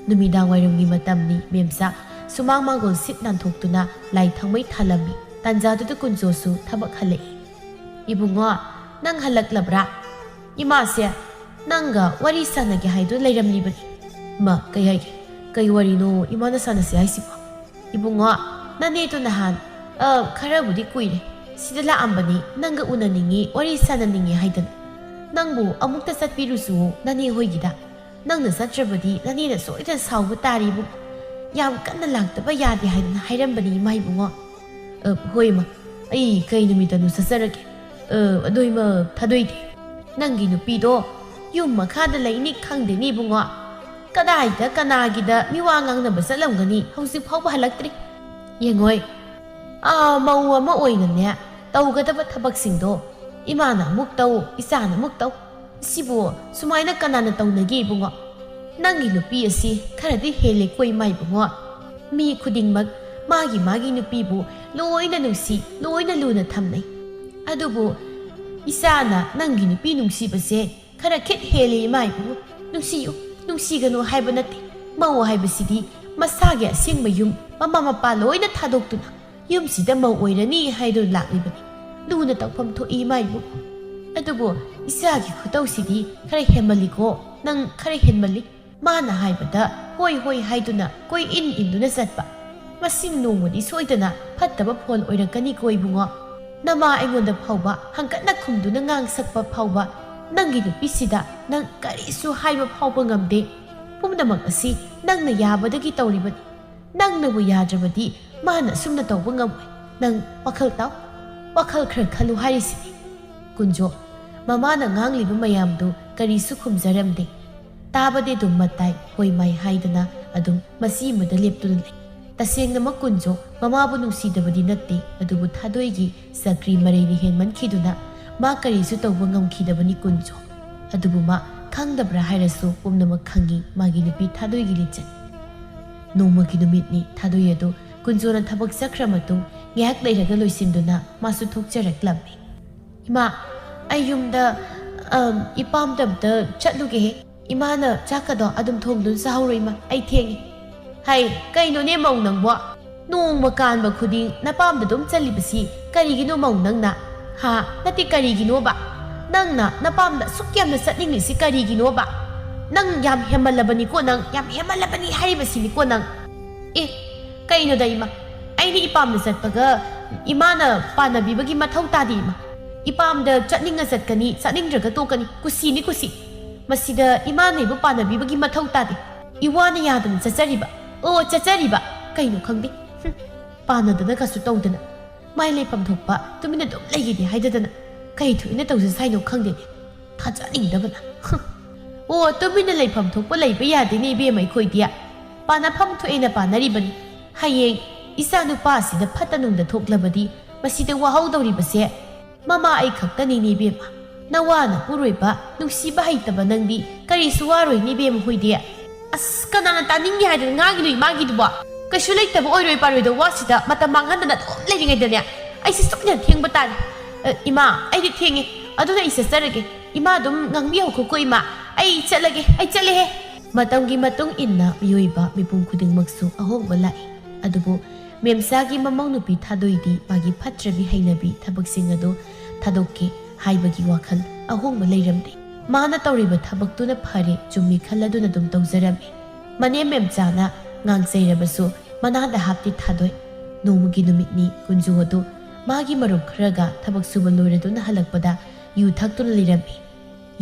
ꯅꯨꯃꯤꯗꯥꯡ ꯋꯥꯏꯔꯝꯒꯤ ꯃꯇꯝꯅꯤ, ꯃꯦꯝꯆꯥ ꯁꯨꯃꯥꯡ ꯃꯥꯡꯒꯣꯜ ꯁꯤꯠ ꯅꯥꯟꯊꯣꯛꯇꯨꯅ ꯂꯥꯏ ꯊꯥꯎꯃꯩ ꯊꯥꯜꯂꯝꯃꯤ꯫ ꯇꯥꯟꯖꯥꯗꯨꯗ ꯀꯨꯟꯖꯣꯁꯨ ꯊꯕꯛ ꯍꯜꯂꯛꯏ꯫ "ꯏꯕꯨꯡꯉꯣ, ꯅꯪ ꯍꯜꯂꯛꯂꯕ꯭ꯔꯥ? ꯏꯃꯥꯁꯦ ꯅꯪꯒ ꯋꯥꯔꯤ ꯁꯥꯟꯅꯒꯦ ꯍꯥꯏꯗꯨꯅ ꯂꯩꯔꯝꯂꯤꯕꯅꯤ꯫" "ꯃꯥ, ꯀꯩ ꯍꯥꯏꯒꯦ? ꯀꯩ ꯋꯥꯔꯤꯅꯣ ꯏꯃꯥꯅ ꯁꯥꯟꯅꯁꯦ ꯍꯥꯏꯁꯤꯕꯣ?" "ꯏꯕꯨꯡꯉꯣ, ꯅꯅꯦꯗꯨ ꯅꯍꯥꯟ, ꯑ, ꯈꯔꯕꯨꯗꯤ ꯀꯨꯏꯔꯦ, ꯁꯤꯗ ꯂꯥꯛꯑꯝꯕꯅꯤ, ꯅꯪꯒ ꯎꯅꯅꯤꯡꯉꯤ, ꯋꯥꯔꯤ ꯁꯥꯟꯅꯅꯤꯡꯉꯤ ꯍꯥꯏꯗꯅ꯫ ꯅꯪꯕꯨ ꯑꯃꯨꯛꯇ ꯆꯠꯄꯤꯔꯨꯆꯨꯋꯣ ꯅꯅꯦ ꯍꯣꯏꯒꯤꯗ꯫ ꯅꯪꯅ ꯆꯠꯇ꯭ꯔꯕꯗꯤ ꯅꯅꯦꯅ ꯁꯣꯏꯗꯅ ꯁꯥꯎꯕ ꯇꯥꯔꯤꯕꯨ꯫ ꯌꯥꯝ ꯀꯟꯅ ꯂꯥꯛꯇꯕ ꯌꯥꯗꯦ ꯍꯥꯏꯗꯅ ꯍꯥꯏꯔꯝꯕꯅꯤ ꯏꯃꯥ ꯏꯕꯨꯡꯉꯣ꯫" "ꯑ, ꯍꯣꯏ ꯏꯃꯥ, ꯑꯩ ꯀꯩ ꯅꯨꯃꯤꯠꯇꯅꯣ ꯆꯠꯆꯔꯒꯦ꯫ ꯑ, ꯑꯗꯣ ꯏꯃꯥ ꯊꯥꯗꯣꯏꯗꯤ?" "ꯅꯪꯒꯤ ꯅꯨꯄꯤꯗꯣ ꯌꯨꯝ ꯃꯈꯥꯗ ꯂꯩꯅꯤ ꯈꯪꯗꯦꯅꯤ ꯏꯕꯨꯡꯉꯣ꯫ ꯀꯗꯥꯏꯗ ꯀꯅꯥꯒꯤꯗ ꯃꯤꯋꯥ ꯉꯥꯡꯅꯕ ꯆꯠꯂꯝꯒꯅꯤ, ꯍꯧꯖꯤꯛ ꯐꯥꯎꯕ ꯍꯜꯂꯛꯇ꯭ꯔꯤ꯫ ꯌꯦꯡꯉꯣꯏ, ꯑꯥ, ꯃꯧ ꯑꯃ ꯑꯣꯏꯅꯅꯦ ꯇꯧꯒꯗꯕ ꯊꯕꯛꯁꯤꯡꯗꯣ ꯏꯃꯥꯅ ꯑꯃꯨꯛ ꯇꯧ, ꯏꯆꯥꯅ ꯑꯃꯨꯛ ꯇꯧ꯫ ꯁꯤꯕꯨ ꯁꯨꯃꯥꯏꯅ ꯀꯅꯥꯅ ꯇꯧꯅꯒꯦ ꯏꯕꯨꯡꯉꯣ? ꯅꯪꯒꯤ ꯅꯨꯄꯤ ꯑꯁꯤ ꯈꯔꯗꯤ ꯍꯦꯜꯂꯦꯀꯣ ꯏꯃꯥ ꯏꯕꯨꯡꯉꯣ꯫ ꯃꯤ ꯈꯨꯗꯤꯡꯃꯛ ꯃꯥꯒꯤ ꯃꯥꯒꯤ ꯅꯨꯄꯤꯕꯨ ꯂꯣꯏꯅ ꯅꯨꯡꯁꯤ, ꯂꯣꯏꯅ ꯂꯨꯅ ꯊꯝꯅꯩ꯫ ꯑꯗꯨꯕꯨ ꯏꯆꯥꯅ ꯅꯪꯒꯤ ꯅꯨꯄꯤ ꯅꯨꯡꯁꯤꯕꯁꯦ ꯈꯔ ꯈꯤꯠ ꯍꯦꯜꯂꯤ ꯏꯃꯥ ꯏꯕꯨꯡꯉꯣ꯫ ꯅꯨꯡꯁꯤꯌꯨ, ꯅꯨꯡꯁꯤꯒꯅꯨ ꯍꯥꯏꯕ ꯅꯠꯇꯦ꯫ ꯃꯧ ꯍꯥꯏꯕꯁꯤꯗꯤ ꯃꯁꯥꯒꯤ ꯑꯁꯦꯡꯕ ꯌꯨꯝ, ꯃꯃꯥ ꯃꯄꯥ ꯂꯣꯏꯅ ꯊꯥꯗꯣꯛꯇꯨꯅ ꯌꯨꯝꯁꯤꯗ ꯃꯧ ꯑꯣꯏꯔꯅꯤ ꯍꯥꯏꯗꯨꯅ ꯂꯥꯛꯂꯤꯕꯅꯤ꯫ ꯂꯨꯅ ꯇꯧꯐꯝ ꯊꯣꯛꯏ ꯏꯃꯥ ꯏꯕꯨꯡꯉꯣ꯫ ꯑꯗꯨꯕꯨ ꯏꯆꯥꯒꯤ ꯈꯨꯇꯧꯁꯤꯗꯤ ꯈꯔ ꯍꯦꯟꯃꯜꯂꯤꯀꯣ꯫ ꯅꯪ ꯈꯔ ꯍꯦꯟꯃꯜꯂꯤ꯫ ꯃꯥꯅ ꯍꯥꯏꯕꯗ ꯍꯣꯏ ꯍꯣꯏ ꯍꯥꯏꯗꯨꯅ ꯀꯣꯏ ꯏꯟ ꯏꯟꯗꯨꯅ ꯆꯠꯄ꯫ ꯃꯁꯤ ꯅꯣꯡꯃꯗꯤ ꯁꯣꯏꯗꯅ ꯐꯠꯇꯕ ꯐꯣꯟ ꯑꯣꯏꯔꯛꯀꯅꯤꯀꯣ ꯏꯕꯨꯡꯉꯣ꯫ ꯅꯃꯥ ꯑꯩꯉꯣꯟꯗ ꯐꯥꯎꯕ ꯍꯪꯀꯠꯅ ꯈꯨꯝꯗꯨꯅ ꯉꯥꯡꯁꯛꯄ ꯐꯥꯎꯕ ꯅꯪꯒꯤ ꯅꯨꯄꯤꯁꯤꯗ ꯅꯪ ꯀꯔꯤꯁꯨ ꯍꯥꯏꯕ ꯐꯥꯎꯕ ꯉꯝꯗꯦ꯫ ꯄꯨꯝꯅꯃꯛ ꯑꯁꯤ ꯅꯪꯅ ꯌꯥꯕꯗꯒꯤ ꯇꯧꯔꯤꯕꯅꯤ꯫ ꯅꯪꯅꯕꯨ ꯌꯥꯗ꯭ꯔꯕꯗꯤ ꯃꯥꯅ ꯑꯁꯨꯝꯅ ꯇꯧꯕ ꯉꯝꯃꯣꯏ꯫ ꯅꯪ ꯋꯥꯈꯜ ꯇꯥꯎ, ꯋꯥꯈꯜ ꯈꯔ ꯈꯜꯂꯨ ꯍꯥꯏꯔꯤꯁꯤꯅꯤ꯫" ꯀꯨꯟꯖꯣ, ꯃꯃꯥꯅ ꯉꯥꯡꯂꯤꯕ ꯃꯌꯥꯝꯗꯨ ꯀꯔꯤꯁꯨ ꯈꯨꯝꯖꯔꯝꯗꯦ꯫ ꯇꯥꯕꯗꯤ ꯑꯗꯨꯝ ꯃꯇꯥꯏ ꯍꯣꯏ ꯃꯥꯏ ꯍꯥꯏꯗꯅ ꯑꯗꯨꯝ ꯃꯆꯤ ꯑꯃꯗ ꯂꯦꯞꯇꯨꯅ ꯂꯩ꯫ ꯇꯁꯦꯡꯅꯃꯛ ꯀꯨꯟꯖꯣ ꯃꯃꯥꯕꯨ ꯅꯨꯡꯁꯤꯗꯕꯗꯤ ꯅꯠꯇꯦ, ꯑꯗꯨꯕꯨ ꯊꯥꯗꯣꯏꯒꯤ ꯆꯀ꯭ꯔꯤ ꯃꯔꯩꯅ ꯍꯦꯟꯃꯟꯈꯤꯗꯨꯅ ꯃꯥ ꯀꯔꯤꯁꯨ ꯇꯧꯕ ꯉꯝꯈꯤꯗꯕꯅꯤ ꯀꯨꯟꯖꯣ꯫ ꯑꯗꯨꯕꯨ ꯃꯥ ꯈꯪꯗꯕ꯭ꯔꯥ ꯍꯥꯏꯔꯁꯨ ꯄꯨꯝꯅꯃꯛ ꯈꯪꯏ ꯃꯥꯒꯤ ꯅꯨꯄꯤ ꯊꯥꯗꯣꯏꯒꯤ ꯂꯤꯆꯠ꯫ ꯅꯣꯡꯃꯒꯤ ꯅꯨꯃꯤꯠꯅꯤ꯫ ꯊꯥꯗꯣꯏ ꯑꯗꯨ ꯀꯨꯟꯖꯣꯅ ꯊꯕꯛ ꯆꯠꯈ꯭ꯔ ꯃꯇꯨꯡ ꯉꯥꯏꯍꯥꯛ ꯂꯩꯔꯒ ꯂꯣꯏꯁꯤꯟꯗꯨꯅ ꯃꯥꯁꯨ ꯊꯣꯛꯆꯔꯛꯂꯝꯃꯤ꯫ "ꯏꯃꯥ, ꯑꯩ ꯌꯨꯝꯗ, ꯑꯝ, ꯏꯄꯥꯝꯗ ꯑꯝꯇ ꯆꯠꯂꯨꯒꯦꯍꯦ꯫ ꯏꯃꯥꯅ ꯆꯥꯛꯀꯗꯣ ꯑꯗꯨꯝ ꯊꯣꯡꯗꯨꯅ ꯆꯥꯍꯧꯔꯣ ꯏꯃꯥ, ꯑꯩ ꯊꯦꯡꯉꯦ꯫" "ꯍꯥꯏ, ꯀꯩꯅꯣꯅꯦ ꯃꯧ ꯅꯪꯕꯣ? ꯅꯣꯡꯃ ꯀꯥꯟꯕ ꯈꯨꯗꯤꯡ ꯅꯄꯥꯝꯗ ꯑꯗꯨꯝ ꯆꯠꯂꯤꯕꯁꯤ ꯀꯔꯤꯒꯤꯅꯣ ꯃꯧ ꯅꯪꯅ? ꯍꯥ? ꯅꯠꯇꯦ, ꯀꯔꯤꯒꯤꯅꯣꯕ? ꯅꯪꯅ ꯅꯄꯥꯝꯗ ꯑꯁꯨꯛ ꯌꯥꯝꯅ ꯆꯠꯅꯤꯡꯂꯤꯁꯤ ꯀꯔꯤꯒꯤꯅꯣꯕ? ꯅꯪ ꯌꯥꯝ ꯍꯦꯟꯃꯜꯂꯕꯅꯤꯀꯣ, ꯅꯪ ꯌꯥꯝ ꯍꯦꯟꯃꯜꯂꯕꯅꯤ ꯍꯥꯏꯔꯤꯕꯁꯤꯅꯤꯀꯣ ꯅꯪ꯫ ꯑꯦ, ꯀꯩꯅꯣꯗ ꯏꯃꯥ? ꯑꯩꯅ ꯏꯄꯥꯝꯗ ꯆꯠꯄꯒ ꯏꯃꯥꯅ ꯄꯥꯟꯅꯕꯤꯕꯒꯤ ꯃꯊꯧ ꯇꯥꯗꯦ ꯏꯃꯥ꯫ ꯏꯄꯥꯝꯗ ꯆꯠꯅꯤꯡꯉ ꯆꯠꯀꯅꯤ, ꯆꯠꯅꯤꯡꯗ꯭ꯔꯒ ꯇꯣꯛꯀꯅꯤ, ꯀꯨꯁꯤꯅꯤ ꯀꯨꯁꯤ꯫ ꯃꯁꯤꯗ ꯏꯃꯥꯅ ꯑꯩꯕꯨ ꯄꯥꯟꯅꯕꯤꯕꯒꯤ ꯃꯊꯧ ꯇꯥꯗꯦ꯫ ꯏꯋꯥꯅ ꯌꯥꯗꯅ ꯆꯠꯆꯔꯤꯕ꯫ ꯑꯣ, ꯆꯠꯆꯔꯤꯕ꯫ ꯀꯩꯅꯣ ꯈꯪꯗꯦ꯫ ꯍꯨꯝ, ꯄꯥꯟꯅꯗꯅ ꯀꯁꯨ ꯇꯧꯗꯅ꯫ ꯃꯥꯏ ꯂꯩꯐꯝ ꯊꯣꯛꯄ ꯇꯨꯃꯤꯟꯅ ꯑꯗꯨꯝ ꯂꯩꯒꯦꯗꯤ ꯍꯥꯏꯗꯗꯅ ꯀꯩ ꯊꯣꯛꯏꯅ ꯇꯧꯖ ꯁꯥꯏꯅꯣ ꯈꯪꯗꯦꯅꯦ꯫ ꯊꯥꯖꯅꯤꯡꯗꯕꯅ꯫ ꯍꯨꯝ꯫ ꯑꯣ, ꯇꯨꯃꯤꯟꯅ ꯂꯩꯐꯝ ꯊꯣꯛꯄ ꯂꯩꯕ ꯌꯥꯗꯦꯅꯦ ꯏꯕꯦꯝꯃ ꯑꯩꯈꯣꯏꯗꯤ꯫ ꯄꯥꯟꯅꯐꯝ ꯊꯣꯛꯑꯦꯅ ꯄꯥꯟꯅꯔꯤꯕꯅꯤ꯫ ꯍꯌꯦꯡ ꯏꯆꯥ ꯅꯨꯄꯥ ꯑꯁꯤꯗ ꯐꯠꯇ ꯅꯨꯡꯗ ꯊꯣꯛꯂꯕꯗꯤ ꯃꯁꯤꯗ ꯋꯥꯍꯧꯗꯧꯔꯤꯕꯁꯦ ꯃꯃꯥ ꯑꯩ ꯈꯛꯇꯅꯤꯅꯦ ꯏꯕꯦꯝꯃ꯫ ꯅꯋꯥ ꯅꯄꯨꯔꯣꯏꯕ, ꯅꯨꯡꯁꯤꯕ ꯍꯩꯇꯕ ꯅꯪꯗꯤ ꯀꯔꯤꯁꯨ ꯋꯥꯔꯣꯏꯅꯦ ꯏꯕꯦꯝꯃ ꯍꯣꯏꯗꯤ꯫ ꯑꯁ, ꯀꯅꯥꯅ ꯇꯥꯅꯤꯡꯒꯦ ꯍꯥꯏꯗꯅ ꯉꯥꯡꯉꯤꯅꯣ ꯏꯃꯥꯒꯤꯗꯨꯕꯣ? ꯀꯩꯁꯨ ꯂꯩꯇꯕ ꯑꯣꯏꯔꯣꯏ ꯄꯥꯔꯣꯏꯗ ꯋꯥꯁꯤꯗ ꯃꯇꯝ ꯃꯥꯡꯍꯟꯗꯅ ꯑꯗꯨꯝ ꯂꯩꯔꯤꯉꯩꯗꯅꯦ, ꯑꯩꯁꯦ ꯁꯣꯏꯗꯅ ꯊꯦꯡꯕ ꯇꯥꯔꯦ꯫ ꯑ, ꯏꯃꯥ, ꯑꯩꯗꯤ ꯊꯦꯡꯉꯦ꯫ ꯑꯗꯨꯅ ꯑꯩ ꯆꯠꯆꯔꯒꯦ꯫ ꯏꯃꯥ ꯑꯗꯨꯝ ꯉꯥꯡꯕꯤꯍꯧꯈꯣꯀꯣ ꯏꯃꯥ꯫ ꯑꯩ ꯆꯠꯂꯒꯦ, ꯑꯩ ꯆꯠꯂꯦꯍꯦ꯫ ꯃꯇꯝꯒꯤ ꯃꯇꯨꯡ ꯏꯟꯅ ꯃꯤꯑꯣꯏꯕ ꯃꯤꯄꯨꯝ ꯈꯨꯗꯤꯡꯃꯛꯁꯨ ꯑꯍꯣꯡꯕ ꯂꯥꯛꯏ꯫ ꯑꯗꯨꯕꯨ ꯃꯦꯝꯆꯥꯒꯤ ꯃꯃꯧ ꯅꯨꯄꯤ ꯊꯥꯗꯣꯏꯗꯤ ꯃꯥꯒꯤ ꯐꯠꯇ꯭ꯔꯕꯤ ꯍꯩꯅꯕꯤ ꯊꯕꯛꯁꯤꯡ ꯑꯗꯨ ꯊꯥꯗꯣꯛꯀꯦ ꯍꯥꯏꯕꯒꯤ ꯋꯥꯈꯜ ꯑꯍꯣꯡꯕ ꯂꯩꯔꯝꯗꯦ꯫ ꯃꯥꯅ ꯇꯧꯔꯤꯕ ꯊꯕꯛꯇꯨꯅ ꯐꯔꯦ, ꯆꯨꯝꯃꯤ ꯈꯜꯂꯗꯨꯅ ꯑꯗꯨꯝ ꯇꯧꯖꯔꯝꯃꯤ꯫ ꯃꯅꯦꯝ ꯃꯦꯝꯆꯥꯅ ꯉꯥꯡꯆꯩꯔꯕꯁꯨ ꯃꯅꯥꯗ ꯍꯥꯞꯇꯦ ꯊꯥꯗꯣꯏ꯫ ꯅꯣꯡꯃꯒꯤ ꯅꯨꯃꯤꯠꯅꯤ꯫ ꯀꯨꯟꯖꯨ ꯑꯗꯨ ꯃꯥꯒꯤ ꯃꯔꯨꯞ ꯈꯔꯒ ꯊꯕꯛ ꯁꯨꯕ ꯂꯣꯏꯔꯗꯨꯅ ꯍꯜꯂꯛꯄꯗ ꯌꯨ ꯊꯛꯇꯨꯅ ꯂꯩꯔꯝꯃꯤ꯫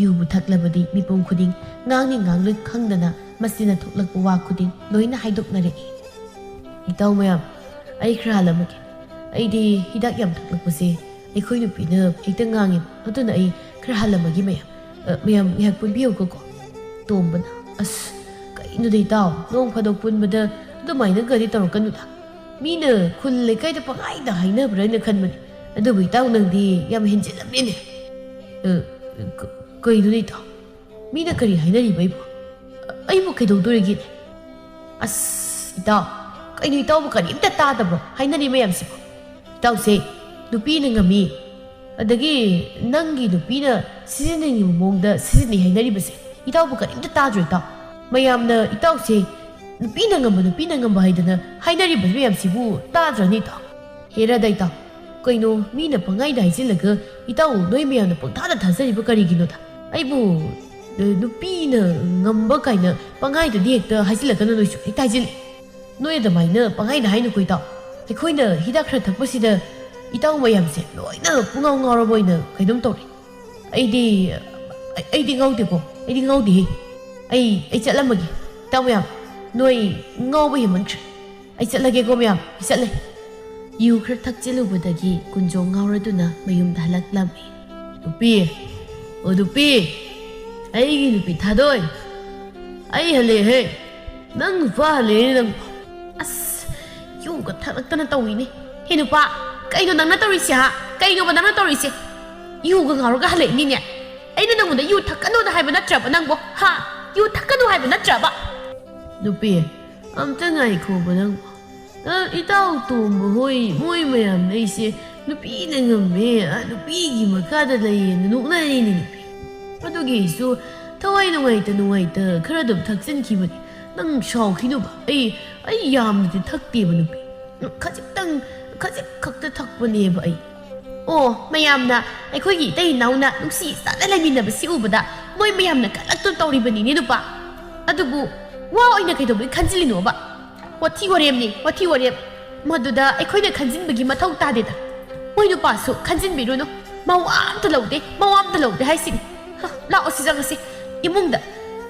ꯌꯨꯕꯨ ꯊꯛꯂꯕꯗꯤ ꯃꯤꯄꯨꯝ ꯈꯨꯗꯤꯡ ꯉꯥꯡꯅꯤ ꯉꯥꯡꯂꯣꯏ ꯈꯪꯗꯅ ꯃꯁꯤꯅ ꯊꯣꯛꯂꯛꯄ ꯋꯥ ꯈꯨꯗꯤꯡ ꯂꯣꯏꯅ ꯍꯥꯏꯗꯣꯛꯅꯔꯛꯏ꯫ "ꯏꯇꯥꯎ ꯃꯌꯥꯝ, ꯑꯩ ꯈꯔ ꯍꯜꯂꯝꯃꯒꯦ꯫ ꯑꯩꯗꯤ ꯍꯤꯗꯥꯛ ꯌꯥꯝ ꯊꯛꯂꯛꯄꯁꯦ ꯑꯩꯈꯣꯏ ꯅꯨꯄꯤꯅ ꯍꯦꯛꯇ ꯉꯥꯡꯉꯦꯕ꯫ ꯑꯗꯨꯅ ꯑꯩ ꯈꯔ ꯍꯜꯂꯝꯃꯒꯦ ꯃꯌꯥꯝ꯫ ꯑ, ꯃꯌꯥꯝ ꯉꯥꯏꯍꯥꯛ ꯄꯨꯟꯕꯤꯌꯨꯀꯣ꯫" ꯇꯣꯝꯕꯅ, "ꯑꯁ, ꯀꯩꯅꯣꯗ ꯏꯇꯥꯎ, ꯅꯣꯡ ꯐꯥꯗꯣꯛ ꯄꯨꯟꯕꯗ ꯑꯗꯨꯃꯥꯏꯅꯒꯗꯤ ꯇꯧꯔꯛꯀꯅꯨꯗ꯫ ꯃꯤꯅ ꯈꯨꯜ ꯂꯩꯀꯥꯏꯗ ꯄꯪꯍꯥꯏꯗ ꯍꯥꯏꯅꯕ꯭ꯔꯥ ꯍꯥꯏꯅ ꯈꯟꯕꯅꯦ꯫ ꯑꯗꯨꯕꯨ ꯏꯇꯥꯎ ꯅꯪꯗꯤ ꯌꯥꯝ ꯍꯦꯟꯖꯤꯜꯂꯝꯃꯦꯅꯦ꯫" "ꯑ, ꯀ-, ꯀꯩꯅꯣꯅꯦ ꯏꯇꯥꯎ? ꯃꯤꯅ ꯀꯔꯤ ꯍꯥꯏꯅꯔꯤꯕ ꯑꯩꯕꯨ? ꯑꯩꯕꯨ ꯀꯩꯗꯧꯗꯣꯔꯤꯒꯦꯅꯦ? ꯑꯁ, ꯏꯇꯥꯎ, ꯀꯩꯅꯣ ꯏꯇꯥꯎꯕꯨ ꯀꯔꯤꯝꯇ ꯇꯥꯗꯕ꯭ꯔꯣ ꯍꯥꯏꯅꯔꯤ ꯃꯌꯥꯝꯁꯤꯕꯨ? ꯏꯇꯥꯎꯁꯦ ꯅꯨꯄꯤꯅ ꯉꯝꯃꯤ, ꯑꯗꯒꯤ ꯅꯪꯒꯤ ꯅꯨꯄꯤꯅ ꯁꯤꯖꯤꯟꯅꯅꯤꯡꯕ ꯃꯑꯣꯡꯗ ꯁꯤꯖꯤꯟꯅꯩ ꯍꯥꯏꯅꯔꯤꯕꯁꯦ ꯏꯇꯥꯎꯕꯨ ꯀꯔꯤꯝꯇ ꯇꯥꯗ꯭ꯔꯣ ꯏꯇꯥꯎ? ꯃꯌꯥꯝꯅ ꯏꯇꯥꯎꯁꯦ ꯅꯨꯄꯤꯅ ꯉꯝꯕ, ꯅꯨꯄꯤꯅ ꯉꯝꯕ ꯍꯥꯏꯗꯅ ꯍꯥꯏꯅꯔꯤꯕ ꯃꯌꯥꯝꯁꯤꯕꯨ ꯇꯥꯗ꯭ꯔꯅꯤ ꯏꯇꯥꯎ? ꯍꯦꯔꯥꯗ ꯏꯇꯥꯎ, ꯀꯩꯅꯣ ꯃꯤꯅ ꯄꯪꯍꯥꯏꯗ ꯍꯥꯏꯖꯤꯜꯂꯒ ꯏꯇꯥꯎ ꯅꯣꯏ ꯃꯌꯥꯝꯅ ꯄꯪꯊꯥꯗ ꯊꯥꯖꯔꯤꯕ ꯀꯔꯤꯒꯤꯅꯣꯗ? ꯑꯩꯕꯨ, ꯑ, ꯅꯨꯄꯤꯅ ꯉꯝꯕ ꯀꯥꯏꯅ ꯄꯪꯍꯥꯏꯗꯗꯤ ꯍꯦꯛꯇ ꯍꯥꯏꯖꯤꯜꯂꯛꯀꯅꯨ ꯅꯣꯏꯁꯨ, ꯍꯦꯛꯇ ꯍꯥꯏꯖꯤꯜꯂꯦ꯫ ꯅꯣꯏ ꯑꯗꯨꯃꯥꯏꯅ ꯄꯪꯍꯥꯏꯗ ꯍꯥꯏꯅꯨꯀꯣ ꯏꯇꯥꯎ꯫ ꯑꯩꯈꯣꯏꯅ ꯍꯤꯗꯥꯛ ꯈꯔ ꯊꯛꯄꯁꯤꯗ ꯏꯇꯥꯎ ꯃꯌꯥꯝꯁꯦ ꯂꯣꯏꯅ ꯄꯨꯡꯉꯥꯎ ꯉꯥꯎꯔꯕ ꯑꯣꯏꯅ ꯀꯩꯅꯣꯝ ꯇꯧꯔꯦ꯫ ꯑꯩꯗꯤ, ꯑꯩ-, ꯑꯩꯗꯤ ꯉꯥꯎꯗꯦꯀꯣ, ꯑꯩꯗꯤ ꯉꯥꯎꯗꯦꯍꯦ꯫ ꯑꯩ, ꯑꯩ ꯆꯠꯂꯝꯃꯒꯦ꯫ ꯏꯇꯥꯎ ꯃꯌꯥꯝ, ꯅꯣꯏ ꯉꯥꯎꯕ ꯍꯦꯟꯃꯟꯈ꯭ꯔꯦ꯫ ꯑꯩ ꯆꯠꯂꯒꯦꯀꯣ ꯃꯌꯥꯝ, ꯑꯩ ꯆꯠꯂꯦ꯫ ꯌꯨ ꯈꯔ ꯊꯛꯆꯤꯜꯂꯨꯕꯗꯒꯤ ꯀꯨꯟꯖꯣ ꯉꯥꯎꯔꯗꯨꯅ ꯃꯌꯨꯝꯗ ꯍꯜꯂꯛꯂꯝꯃꯤ꯫ ꯅꯨꯄꯤ, ꯑꯣ ꯅꯨꯄꯤ, ꯑꯩꯒꯤ ꯅꯨꯄꯤ ꯊꯥꯗꯣꯏ, ꯑꯩ ꯍꯜꯂꯛꯑꯦꯍꯦ꯫ ꯅꯪ ꯅꯨꯄꯥ ꯍꯜꯂꯛꯑꯦ ꯅꯪ꯫ ꯑꯁ, ꯌꯨꯒ ꯊꯛꯂꯛꯇꯅ ꯇꯧꯏꯅꯦ꯫ ꯍꯦ ꯅꯨꯄꯥ, ꯀꯩꯅꯣ ꯅꯪꯅ ꯇꯧꯔꯤꯁꯦ ꯍꯥ? ꯀꯩꯅꯣꯕ ꯅꯪꯅ ꯇꯧꯔꯤꯁꯦ? ꯌꯨꯒ ꯉꯥꯎꯔꯒ ꯍꯜꯂꯛꯏꯅꯤꯅꯦ꯫ ꯑꯩꯅ ꯅꯪꯉꯣꯟꯗ ꯌꯨ ꯊꯛꯀꯅꯣꯅ ꯍꯥꯏꯕ ꯅꯠꯇ꯭ꯔꯕ ꯅꯪꯕꯣ? ꯍꯥ? ꯌꯨ ꯊꯛꯀꯅꯨ ꯍꯥꯏꯕ ꯅꯠꯇ꯭ꯔꯕ? ꯅꯨꯄꯤ, ꯑꯝꯇ ꯉꯥꯏꯈꯣꯕ ꯅꯪ꯫ ꯑ, ꯏꯇꯥꯎ ꯇꯣꯝꯕ ꯍꯣꯏ, ꯃꯣꯏ ꯃꯌꯥꯝ ꯑꯩꯁꯦ ꯅꯨꯄꯤꯅ ꯉꯝꯃꯦ, ꯑ, ꯅꯨꯄꯤꯒꯤ ꯃꯈꯥꯗ ꯂꯩꯌꯦꯅ ꯅꯣꯛꯅꯔꯤꯅꯦ ꯅꯨꯄꯤ꯫ ꯑꯗꯨꯒꯤ ꯑꯩꯁꯨ ꯊꯋꯥꯏ ꯅꯨꯡꯉꯥꯏꯇ ꯅꯨꯡꯉꯥꯏꯇ ꯈꯔ ꯑꯗꯨꯝ ꯊꯛꯆꯤꯟꯈꯤꯕꯅꯤ꯫ ꯅꯪ ꯁꯥꯎꯈꯤꯅꯨꯕ꯫ ꯑꯩ, ꯑꯩ ꯌꯥꯝꯅꯗꯤ ꯊꯛꯇꯦꯕ ꯅꯨꯄꯤ꯫ ꯈꯖꯤꯛꯇꯪ, ꯈꯖꯤꯛ ꯈꯛꯇ ꯊꯛꯄꯅꯦꯕ ꯑꯩ꯫ ꯑꯣ, ꯃꯌꯥꯝꯅ ꯑꯩꯈꯣꯏꯒꯤ ꯏꯇꯩ ꯏꯅꯥꯎꯅ ꯅꯨꯡꯁꯤ ꯆꯥꯟꯅ ꯂꯩꯃꯤꯟꯅꯕꯁꯤ ꯎꯕꯗ ꯃꯣꯏ ꯃꯌꯥꯝꯅ ꯀꯂꯛꯇꯨ ꯇꯧꯔꯤꯕꯅꯤꯅꯦ ꯅꯨꯄꯥ꯫ ꯑꯗꯨꯕꯨ ꯋꯥ ꯑꯣꯏꯅ ꯀꯩꯗꯧꯕꯩ ꯈꯟꯖꯤꯜꯂꯤꯅꯣꯕ? ꯋꯥꯊꯤ ꯋꯥꯔꯦꯝꯅꯤ, ꯋꯥꯊꯤ ꯋꯥꯔꯦꯝ꯫ ꯃꯗꯨꯗ ꯑꯩꯈꯣꯏꯅ ꯈꯟꯖꯤꯟꯕꯒꯤ ꯃꯊꯧ ꯇꯥꯗꯦꯗ꯫ ꯃꯣꯏ ꯅꯨꯄꯥꯁꯨ ꯈꯟꯖꯤꯟꯕꯤꯔꯨꯅꯨ꯫ ꯃꯋꯥ ꯑꯝꯇ ꯂꯧꯗꯦ, ꯃꯋꯥ ꯑꯝꯇ ꯂꯧꯗꯦ ꯍꯥꯏꯁꯤꯅꯤ꯫ ꯍ, ꯂꯥꯛꯑꯣ ꯁꯤ ꯆꯪꯉꯁꯤ꯫ ꯏꯃꯨꯡꯗ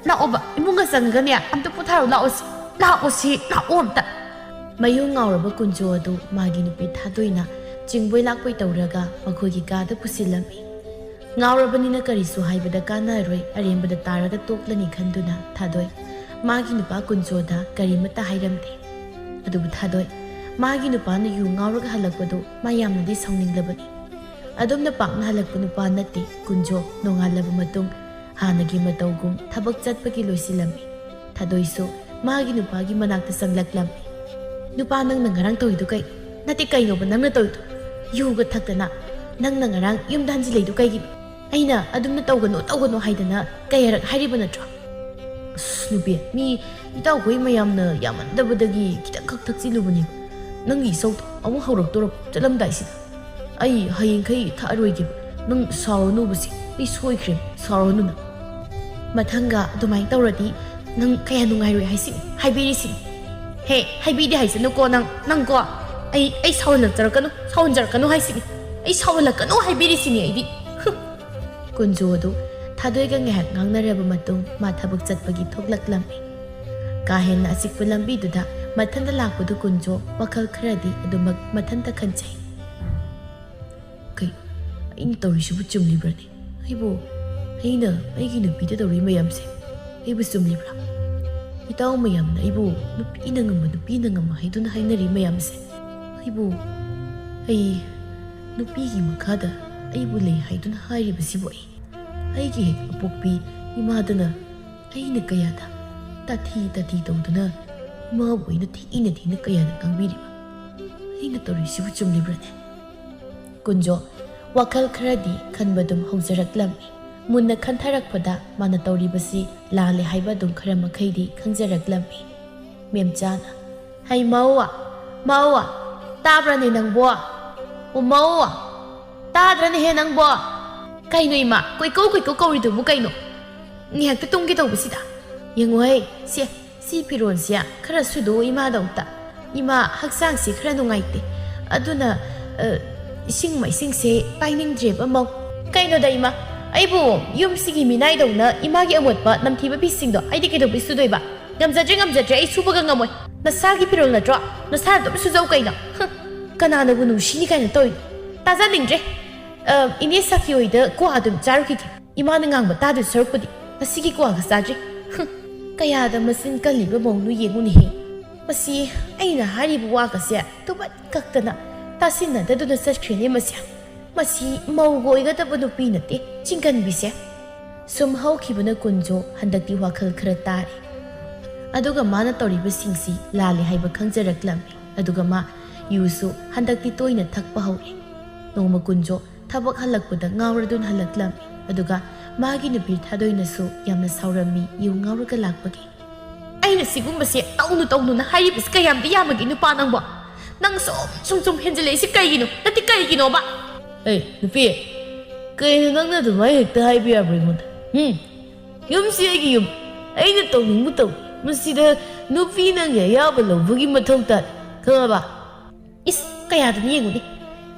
ꯂꯥꯛꯑꯣꯕ, ꯏꯃꯨꯡꯒ ꯆꯪꯉꯒꯅꯦ ꯑꯝꯇ ꯄꯣꯊꯥꯔꯣ, ꯂꯥꯛꯑꯣ ꯁꯤ, ꯂꯥꯛꯑꯣ ꯁꯤ, ꯂꯥꯛꯑꯣ ꯑꯝꯇ꯫ ꯃꯌꯨꯝ ꯉꯥꯎꯔꯕ ꯀꯨꯟꯖꯣ ꯑꯗꯨ ꯃꯥꯒꯤ ꯅꯨꯄꯤ ꯊꯥꯗꯣꯏꯅ ꯆꯤꯡꯕꯣꯏ ꯂꯥꯛꯄꯣꯏ ꯇꯧꯔꯒ ꯃꯈꯣꯏꯒꯤ ꯀꯥꯗ ꯄꯨꯁꯤꯜꯂꯝꯃꯤ꯫ ꯉꯥꯎꯔꯕꯅꯤꯅ ꯀꯔꯤꯁꯨ ꯍꯥꯏꯕꯗ ꯀꯥꯟꯅꯔꯣꯏ, ꯑꯔꯦꯝꯕꯗ ꯇꯥꯔꯒ ꯇꯣꯛꯂꯅꯤ ꯈꯟꯗꯨꯅ ꯊꯥꯗꯣꯏ ꯃꯥꯒꯤ ꯅꯨꯄꯥ ꯀꯨꯟꯖꯣꯗ ꯀꯔꯤꯃꯠꯇ ꯍꯥꯏꯔꯝꯗꯦ꯫ ꯑꯗꯨꯕꯨ ꯊꯥꯗꯣꯏ ꯃꯥꯒꯤ ꯅꯨꯄꯥꯅ ꯌꯨ ꯉꯥꯎꯔꯒ ꯍꯜꯂꯛꯄꯗꯨ ꯃꯥ ꯌꯥꯝꯅꯗꯤ ꯁꯥꯎꯅꯤꯡꯂꯕꯅꯤ꯫ ꯑꯗꯨꯝꯅ ꯄꯥꯛꯅ ꯍꯜꯂꯛꯄ ꯅꯨꯄꯥ ꯅꯠꯇꯦ ꯀꯨꯟꯖꯣ꯫ ꯅꯣꯡꯉꯥꯜꯂꯕ ꯃꯇꯨꯡ ꯍꯥꯟꯅꯒꯤ ꯃꯇꯧꯒꯨꯝ ꯊꯕꯛ ꯆꯠꯄꯒꯤ ꯂꯣꯏꯁꯤꯜꯂꯝꯃꯤ꯫ ꯊꯥꯗꯣꯏꯁꯨ ꯃꯥꯒꯤ ꯅꯨꯄꯥꯒꯤ ꯃꯅꯥꯛꯇ ꯆꯪꯂꯛꯂꯝꯃꯤ꯫ "ꯅꯨꯄꯥ, ꯅꯪꯅ ꯉꯔꯥꯡ ꯇꯧꯔꯤꯗꯨ ꯀꯩ? ꯅꯠꯇꯦ, ꯀꯩꯅꯣꯕ ꯅꯪꯅ ꯇꯧꯔꯤꯗꯨ? ꯌꯨꯒ ꯊꯛꯇꯅ ꯅꯪꯅ ꯉꯔꯥꯡ ꯌꯨꯝꯗ ꯍꯟꯖꯤꯜꯂꯛꯏꯗꯨ ꯀꯩꯒꯤꯅꯣ? ꯑꯩꯅ ꯑꯗꯨꯝꯅ ꯇꯧꯒꯅꯨ, ꯇꯧꯒꯅꯨ ꯍꯥꯏꯗꯅ ꯀꯌꯥꯔꯛ ꯍꯥꯏꯔꯤꯕ ꯅꯠꯇ꯭ꯔꯣ?" "ꯑꯁ ꯅꯨꯄꯤ, ꯃꯤ ꯏꯇꯥꯎꯈꯣꯏ ꯃꯌꯥꯝꯅ ꯌꯥꯝꯃꯟꯗꯕꯗꯒꯤ ꯈꯤꯇꯪꯈꯛ ꯊꯛꯆꯤꯜꯂꯨꯕꯅꯦ꯫ ꯅꯪꯒꯤ ꯏꯁꯧꯗꯣ ꯑꯃꯨꯛ ꯍꯧꯔꯛꯇꯣꯔꯕ ꯆꯠꯂꯝꯗꯥꯏꯁꯤꯗ꯫ ꯑꯩ ꯍꯌꯦꯡꯈꯩ ꯊꯛꯑꯔꯣꯏꯒꯦꯕ꯫ ꯅꯪ ꯁꯥꯎꯔꯅꯨꯕꯁꯦ, ꯑꯩ ꯁꯣꯏꯈ꯭ꯔꯦ, ꯁꯥꯎꯔꯅꯨ ꯅꯪ꯫ ꯃꯊꯪꯒ ꯑꯗꯨꯃꯥꯏꯅ ꯇꯧꯔꯗꯤ ꯅꯪ ꯀꯌꯥ ꯅꯨꯡꯉꯥꯏꯔꯣꯏ ꯍꯥꯏꯁꯤꯅꯤ, ꯍꯥꯏꯕꯤꯔꯤꯁꯤꯅꯤ꯫ ꯍꯦ, ꯍꯥꯏꯕꯤꯗꯦ ꯍꯥꯏꯁꯅꯨꯀꯣ ꯅꯪ, ꯅꯪꯀꯣ꯫ ꯑꯩ, ꯑꯩ ꯁꯥꯎꯍꯜꯂꯛꯆꯔꯛꯀꯅꯨ, ꯁꯥꯎꯍꯟꯖꯔꯛꯀꯅꯨ ꯍꯥꯏꯁꯤꯅꯤ꯫ ꯑꯩ ꯁꯥꯎꯍꯜꯂꯛꯀꯅꯨ ꯍꯥꯏꯕꯤꯔꯤꯁꯤꯅꯤ ꯑꯩꯗꯤ꯫ ꯍꯨꯝ꯫ ꯀꯨꯟꯖꯣ ꯑꯗꯨ ꯊꯥꯗꯣꯏꯒ ꯉꯥꯏꯍꯥꯛ ꯉꯥꯡꯅꯔꯕ ꯃꯇꯨꯡ ꯃꯥ ꯊꯕꯛ ꯆꯠꯄꯒꯤ ꯊꯣꯛꯂꯛꯂꯝꯃꯤ꯫ ꯀꯥ ꯍꯦꯟꯅ ꯑꯆꯤꯛꯄ ꯂꯝꯕꯤꯗꯨꯗ ꯃꯊꯟꯇ ꯂꯥꯛꯄꯗꯨ ꯀꯨꯟꯖꯣ ꯋꯥꯈꯜ ꯈꯔꯗꯤ ꯑꯗꯨꯃꯛ ꯃꯊꯟꯇ ꯈꯟꯖꯩ꯫ "ꯀꯩ, ꯑꯩꯅ ꯇꯧꯔꯤꯁꯤꯕꯨ ꯆꯨꯝꯂꯤꯕ꯭ꯔꯅꯦ? ꯑꯩꯕꯨ, ꯑꯩꯅ ꯑꯩꯒꯤ ꯅꯨꯄꯤꯗ ꯇꯧꯔꯤ ꯃꯌꯥꯝꯁꯦ ꯑꯩꯕꯨ ꯆꯨꯝꯂꯤꯕ꯭ꯔꯥ? ꯏꯇꯥꯎ ꯃꯌꯥꯝꯅ ꯑꯩꯕꯨ ꯅꯨꯄꯤꯅ ꯉꯝꯕ, ꯅꯨꯄꯤꯅ ꯉꯝꯕ ꯍꯥꯏꯗꯨꯅ ꯍꯥꯏꯅꯔꯤ ꯃꯌꯥꯝꯁꯦ ꯑꯩꯕꯨ, ꯑꯩ ꯅꯨꯄꯤꯒꯤ ꯃꯈꯥꯗ ꯑꯩꯕꯨ ꯂꯩ ꯍꯥꯏꯗꯨꯅ ꯍꯥꯏꯔꯤꯕꯁꯤꯕꯨ ꯑꯩ, ꯑꯩꯒꯤ ꯍꯦꯛ ꯑꯄꯣꯛꯄꯤ ꯏꯃꯥꯗꯅ ꯑꯩꯅ ꯀꯌꯥꯗ ꯇꯥꯊꯤ ꯇꯥꯊꯤ ꯇꯧꯗꯨꯅ ꯏꯃꯥꯕꯨ ꯑꯩꯅ ꯊꯤꯅ ꯊꯤꯅ ꯀꯌꯥꯗ ꯉꯥꯡꯕꯤꯔꯤꯕ? ꯑꯩꯅ ꯇꯧꯔꯤꯁꯤꯕꯨ ꯆꯨꯝꯂꯤꯕ꯭ꯔꯅꯦ?" ꯀꯨꯟꯖꯣ ꯋꯥꯈꯜ ꯈꯔꯗꯤ ꯈꯟꯕꯗꯨꯝ ꯍꯧꯖꯔꯛꯂꯝꯃꯤ꯫ ꯃꯨꯟꯅ ꯈꯟꯊꯔꯛꯄꯗ ꯃꯥꯅ ꯇꯧꯔꯤꯕꯁꯤ ꯂꯥꯜꯂꯦ ꯍꯥꯏꯕ ꯑꯗꯨꯝ ꯈꯔ ꯃꯈꯩꯗꯤ ꯈꯪꯖꯔꯛꯂꯝꯃꯤ꯫ ꯃꯦꯝꯆꯥꯅ, "ꯍꯩ ꯃꯧ, ꯃꯧ, ꯇꯥꯕ꯭ꯔꯅꯦ ꯅꯪꯕꯣ? ꯑꯣ ꯃꯧ, ꯇꯥꯗ꯭ꯔꯅꯦꯍꯦ ꯅꯪꯕꯣ? ꯀꯩꯅꯣ ꯏꯃꯥ, ꯀꯣꯏꯀꯧ ꯀꯣꯏꯀꯧ ꯀꯧꯔꯤꯗꯨꯕꯨ ꯀꯩꯅꯣ? ꯉꯥꯏꯍꯥꯛꯇ ꯇꯨꯝꯒꯦ ꯇꯧꯕꯁꯤꯗ꯫ ꯌꯦꯡꯉꯨꯍꯦ, ꯁꯦ, ꯁꯤ ꯐꯤꯔꯣꯜꯁꯦ ꯈꯔ ꯁꯨꯗꯣꯛꯎ ꯏꯃꯥꯗ ꯑꯝꯇ꯫ ꯏꯃꯥ ꯍꯛꯆꯥꯡꯁꯤ ꯈꯔ ꯅꯨꯡꯉꯥꯏꯇꯦ, ꯑꯗꯨꯅ, ꯑ, ꯏꯁꯤꯡ ꯃꯥꯏꯁꯤꯡꯁꯦ ꯄꯥꯏꯅꯤꯡꯗ꯭ꯔꯦꯕ ꯃꯧ꯫" "ꯀꯩꯅꯣꯗ ꯏꯃꯥ, ꯑꯩꯕꯨ ꯌꯨꯝꯁꯤꯒꯤ ꯃꯤꯅꯥꯏꯗꯧꯅ ꯏꯃꯥꯒꯤ ꯑꯃꯣꯠꯄ ꯅꯝꯊꯤꯕ ꯐꯤꯁꯤꯡꯗꯣ ꯑꯩꯗꯤ ꯀꯩꯗꯧꯕꯩ ꯁꯨꯗꯣꯏꯕ? ꯉꯝꯖꯗ꯭ꯔꯦ, ꯉꯝꯖꯗ꯭ꯔꯦ, ꯑꯩ ꯁꯨꯕꯒ ꯉꯝꯃꯣꯏ꯫ ꯅꯁꯥꯒꯤ ꯐꯤꯔꯣꯜ ꯅꯠꯇ꯭ꯔꯣ? ꯅꯁꯥꯅ ꯑꯗꯨꯝ ꯁꯨꯖꯧ ꯀꯩꯅꯣ꯫ ꯍꯨꯝ, ꯀꯅꯥꯅꯕꯨ ꯅꯨꯡꯁꯤꯅꯤ ꯀꯥꯏꯅ ꯇꯧꯔꯤꯅꯣ? ꯇꯥꯖꯅꯤꯡꯗ꯭ꯔꯦ꯫ ꯑ, ꯏꯅꯦ ꯁꯈꯤ ꯍꯣꯏꯗ ꯀ꯭ꯋꯥ ꯑꯗꯨꯝ ꯆꯥꯔꯨꯈꯤꯒꯦ꯫ ꯏꯃꯥꯅ ꯉꯥꯡꯕ ꯇꯥꯗꯣꯏ ꯁꯔꯨꯛꯄꯨꯗꯤ ꯉꯁꯤꯒꯤ ꯀ꯭ꯋꯥꯒ ꯆꯥꯗ꯭ꯔꯤ꯫" ꯍꯨꯝ, ꯀꯌꯥꯗ ꯃꯆꯤꯟ ꯀꯜꯂꯤꯕ ꯃꯧꯅꯣ ꯌꯦꯡꯉꯨꯅꯦꯍꯦ꯫ ꯃꯁꯤ ꯑꯩꯅ ꯍꯥꯏꯔꯤꯕ ꯋꯥꯒꯁꯦ ꯇꯨꯕꯠ ꯀꯛꯇꯅ ꯇꯥꯁꯤꯟꯅꯗꯗꯨꯅ ꯆꯠꯈ꯭ꯔꯦꯅꯦ ꯃꯁꯤ꯫ ꯃꯁꯤ ꯃꯧꯒ ꯑꯣꯏꯒꯗꯕ ꯅꯨꯄꯤ ꯅꯠꯇꯦ, ꯆꯤꯡꯒꯟꯕꯤꯁꯦ꯫ ꯁꯨꯝ ꯍꯧꯈꯤꯕꯅ ꯀꯨꯟꯖꯣ ꯍꯟꯗꯛꯇꯤ ꯋꯥꯈꯜ ꯈꯔ ꯇꯥꯔꯦ꯫ ꯑꯗꯨꯒ ꯃꯥꯅ ꯇꯧꯔꯤꯕꯁꯤꯡꯁꯤ ꯂꯥꯜꯂꯦ ꯍꯥꯏꯕ ꯈꯪꯖꯔꯛꯂꯝꯃꯤ꯫ ꯑꯗꯨꯒ ꯃꯥ ꯌꯨꯁꯨ ꯍꯟꯗꯛꯇꯤ ꯇꯣꯏꯅ ꯊꯛꯄ ꯍꯧꯔꯦ꯫ ꯅꯣꯡꯃ ꯀꯨꯟꯖꯣ ꯊꯕꯛ ꯍꯜꯂꯛꯄꯗ ꯉꯥꯎꯔꯗꯨꯅ ꯍꯜꯂꯛꯂꯝꯃꯤ꯫ ꯑꯗꯨꯒ ꯃꯥꯒꯤ ꯅꯨꯄꯤ ꯊꯥꯗꯣꯏꯅꯁꯨ ꯌꯥꯝꯅ ꯁꯥꯎꯔꯝꯃꯤ, ꯌꯨ ꯉꯥꯎꯔꯒ ꯂꯥꯛꯄꯒꯤ꯫ "ꯑꯩꯅ ꯁꯤꯒꯨꯝꯕꯁꯦ ꯇꯧꯅꯨ ꯇꯧꯅꯨꯅ ꯍꯥꯏꯔꯤꯕꯁꯤ ꯀꯌꯥꯝꯗꯤ ꯌꯥꯝꯃꯒꯦ ꯅꯨꯄꯥ ꯅꯪꯕꯣ? ꯅꯪ ꯁꯨꯝ ꯁꯨꯝ ꯁꯨꯝ ꯍꯦꯟꯖꯤꯜꯂꯛꯏꯁꯤ ꯀꯩꯒꯤꯅꯣ? ꯅꯠꯇꯦ, ꯀꯩꯒꯤꯅꯣꯕ?" "ꯑꯦ ꯅꯨꯄꯤ, ꯀꯩꯅꯣ ꯅꯪꯅ ꯑꯗꯨꯃꯥꯏꯅ ꯍꯦꯛꯇ ꯍꯥꯏꯕ ꯌꯥꯕ꯭ꯔꯣ ꯑꯩꯉꯣꯟꯗ? ꯎꯝ? ꯌꯨꯝꯁꯤ ꯑꯩꯒꯤ ꯌꯨꯝ, ꯑꯩꯅ ꯇꯧꯅꯤꯡꯕ ꯇꯧ꯫ ꯃꯁꯤꯗ ꯅꯨꯄꯤ ꯅꯪꯒꯤ ꯑꯌꯥꯕ ꯂꯧꯕꯒꯤ ꯃꯊꯧ ꯇꯥꯗꯦ, ꯈꯪꯉꯕ?" ꯏꯁ, ꯀꯌꯥꯗꯅꯤ ꯌꯦꯡꯉꯨꯅꯦ,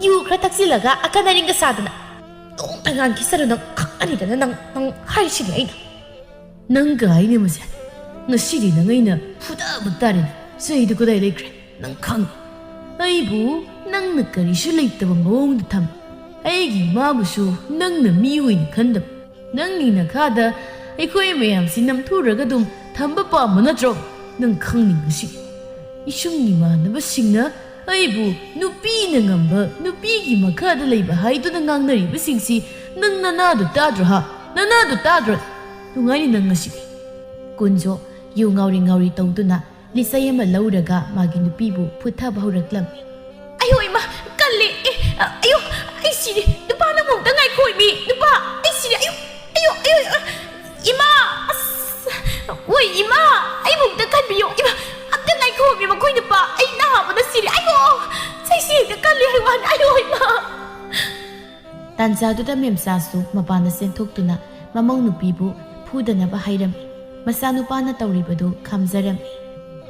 ꯌꯨ ꯈꯔ ꯊꯛꯆꯤꯜꯂꯒ ꯑꯀꯟ ꯑꯔꯤꯡꯒ ꯁꯥꯗꯅ꯫ ꯅꯣꯡꯇ ꯉꯥꯟꯈꯤꯁꯅꯨ ꯅꯪ, ꯈꯪꯉꯅꯤꯗꯅ ꯅꯪ, ꯅꯪ ꯍꯥꯏꯔꯤꯁꯤꯅꯦ ꯑꯩꯅ꯫ "ꯅꯪꯒ ꯑꯩꯅꯦ ꯃꯁꯦ, ꯉꯁꯤꯗꯤ ꯅꯪ ꯑꯩꯅ ꯐꯨꯗꯕ ꯇꯥꯔꯦꯅꯦ꯫ ꯆꯩꯗꯨ ꯀꯗꯥꯏ ꯂꯩꯈ꯭ꯔꯦ ꯅꯪ ꯈꯪꯉꯤ꯫ ꯑꯩꯕꯨ ꯅꯪꯅ ꯀꯔꯤꯁꯨ ꯂꯩꯇꯕ ꯃꯑꯣꯡꯗ ꯊꯝꯃꯤ꯫ ꯑꯩꯒꯤ ꯏꯃꯥꯕꯨꯁꯨ ꯅꯪꯅ ꯃꯤ ꯑꯣꯏꯅ ꯈꯟꯗꯕ꯫ ꯅꯪꯒꯤ ꯅꯈꯥꯗ ꯑꯩꯈꯣꯏ ꯃꯌꯥꯝꯁꯤ ꯅꯝꯊꯨꯔꯒ ꯑꯗꯨꯝ ꯊꯝꯕ ꯄꯥꯝꯕ ꯅꯠꯇ꯭ꯔꯣ? ꯅꯪ ꯈꯪꯅꯤꯡꯕꯁꯤ ꯏꯁꯨꯡ ꯏꯃꯥꯟꯅꯕꯁꯤꯡꯅ ꯑꯩꯕꯨ ꯅꯨꯄꯤꯅ ꯉꯝꯕ, ꯅꯨꯄꯤꯒꯤ ꯃꯈꯥꯗ ꯂꯩꯕ ꯍꯥꯏꯗꯨꯅ ꯉꯥꯡꯅꯔꯤꯕꯁꯤꯡꯁꯤ ꯅꯪ ꯅꯅꯥꯗꯨ ꯇꯥꯗ꯭ꯔꯣ ꯍꯥ? ꯅꯅꯥꯗꯨ ꯇꯥꯗ꯭ꯔꯣ? ꯅꯨꯡꯉꯥꯏꯅꯤ ꯅꯪ ꯉꯁꯤꯗꯤ꯫" ꯀꯨꯟꯖꯣ ꯌꯨ ꯉꯥꯎꯔꯤ ꯉꯥꯎꯔꯤ ꯇꯧꯗꯨꯅ ꯂꯤꯆꯩ ꯑꯃ ꯂꯧꯔꯒ ꯃꯥꯒꯤ ꯅꯨꯄꯤꯕꯨ ꯐꯨꯊꯕ ꯍꯧꯔꯛꯂꯝꯃꯤ꯫ "ꯑꯌꯣ ꯏꯃꯥ, ꯀꯜꯂꯦ꯫ ꯑꯦ, ꯑ, ꯑꯌꯣ, ꯑꯩ ꯁꯤꯔꯦ꯫ ꯅꯨꯄꯥ ꯅꯪꯕꯨ ꯑꯝꯇ ꯉꯥꯏꯈꯣ ꯏꯃꯤ꯫ ꯅꯨꯄꯥ, ꯑꯩ ꯁꯤꯔꯦ꯫ ꯑꯌꯣ, ꯑꯌꯣ, ꯑꯌꯣ, ꯑ, ꯏꯃꯥ, ꯑꯁ, ꯑꯣꯏ ꯏꯃꯥ, ꯑꯩꯕꯨ ꯑꯝꯇ ꯀꯟꯕꯤꯌꯣ꯫ ꯏꯃꯥ, ꯑꯝꯇ ꯉꯥꯏꯈꯣ ꯏꯃꯤ, ꯃꯈꯣꯏ ꯅꯨꯄꯥ꯫ ꯑꯩ ꯅꯥꯕꯅ ꯁꯤꯔꯦ꯫ ꯑꯌꯣ, ꯆꯩꯁꯤ ꯍꯦꯛꯇ ꯀꯜꯂꯦ ꯍꯥꯏ ꯋꯥꯅꯤ꯫ ꯑꯌꯣ ꯏꯃꯥ꯫" ꯇꯥꯟꯖꯥꯗꯨꯗ ꯃꯦꯝꯆꯥꯁꯨ ꯃꯄꯥꯟꯗ ꯆꯦꯟꯊꯣꯛꯇꯨꯅ ꯃꯃꯧ ꯅꯨꯄꯤꯕꯨ ꯐꯨꯗꯅꯕ ꯍꯥꯏꯔꯝꯃꯤ꯫ ꯃꯆꯥꯅꯨꯄꯥꯅ ꯇꯧꯔꯤꯕꯗꯨ ꯈꯥꯝꯖꯔꯝꯃꯤ꯫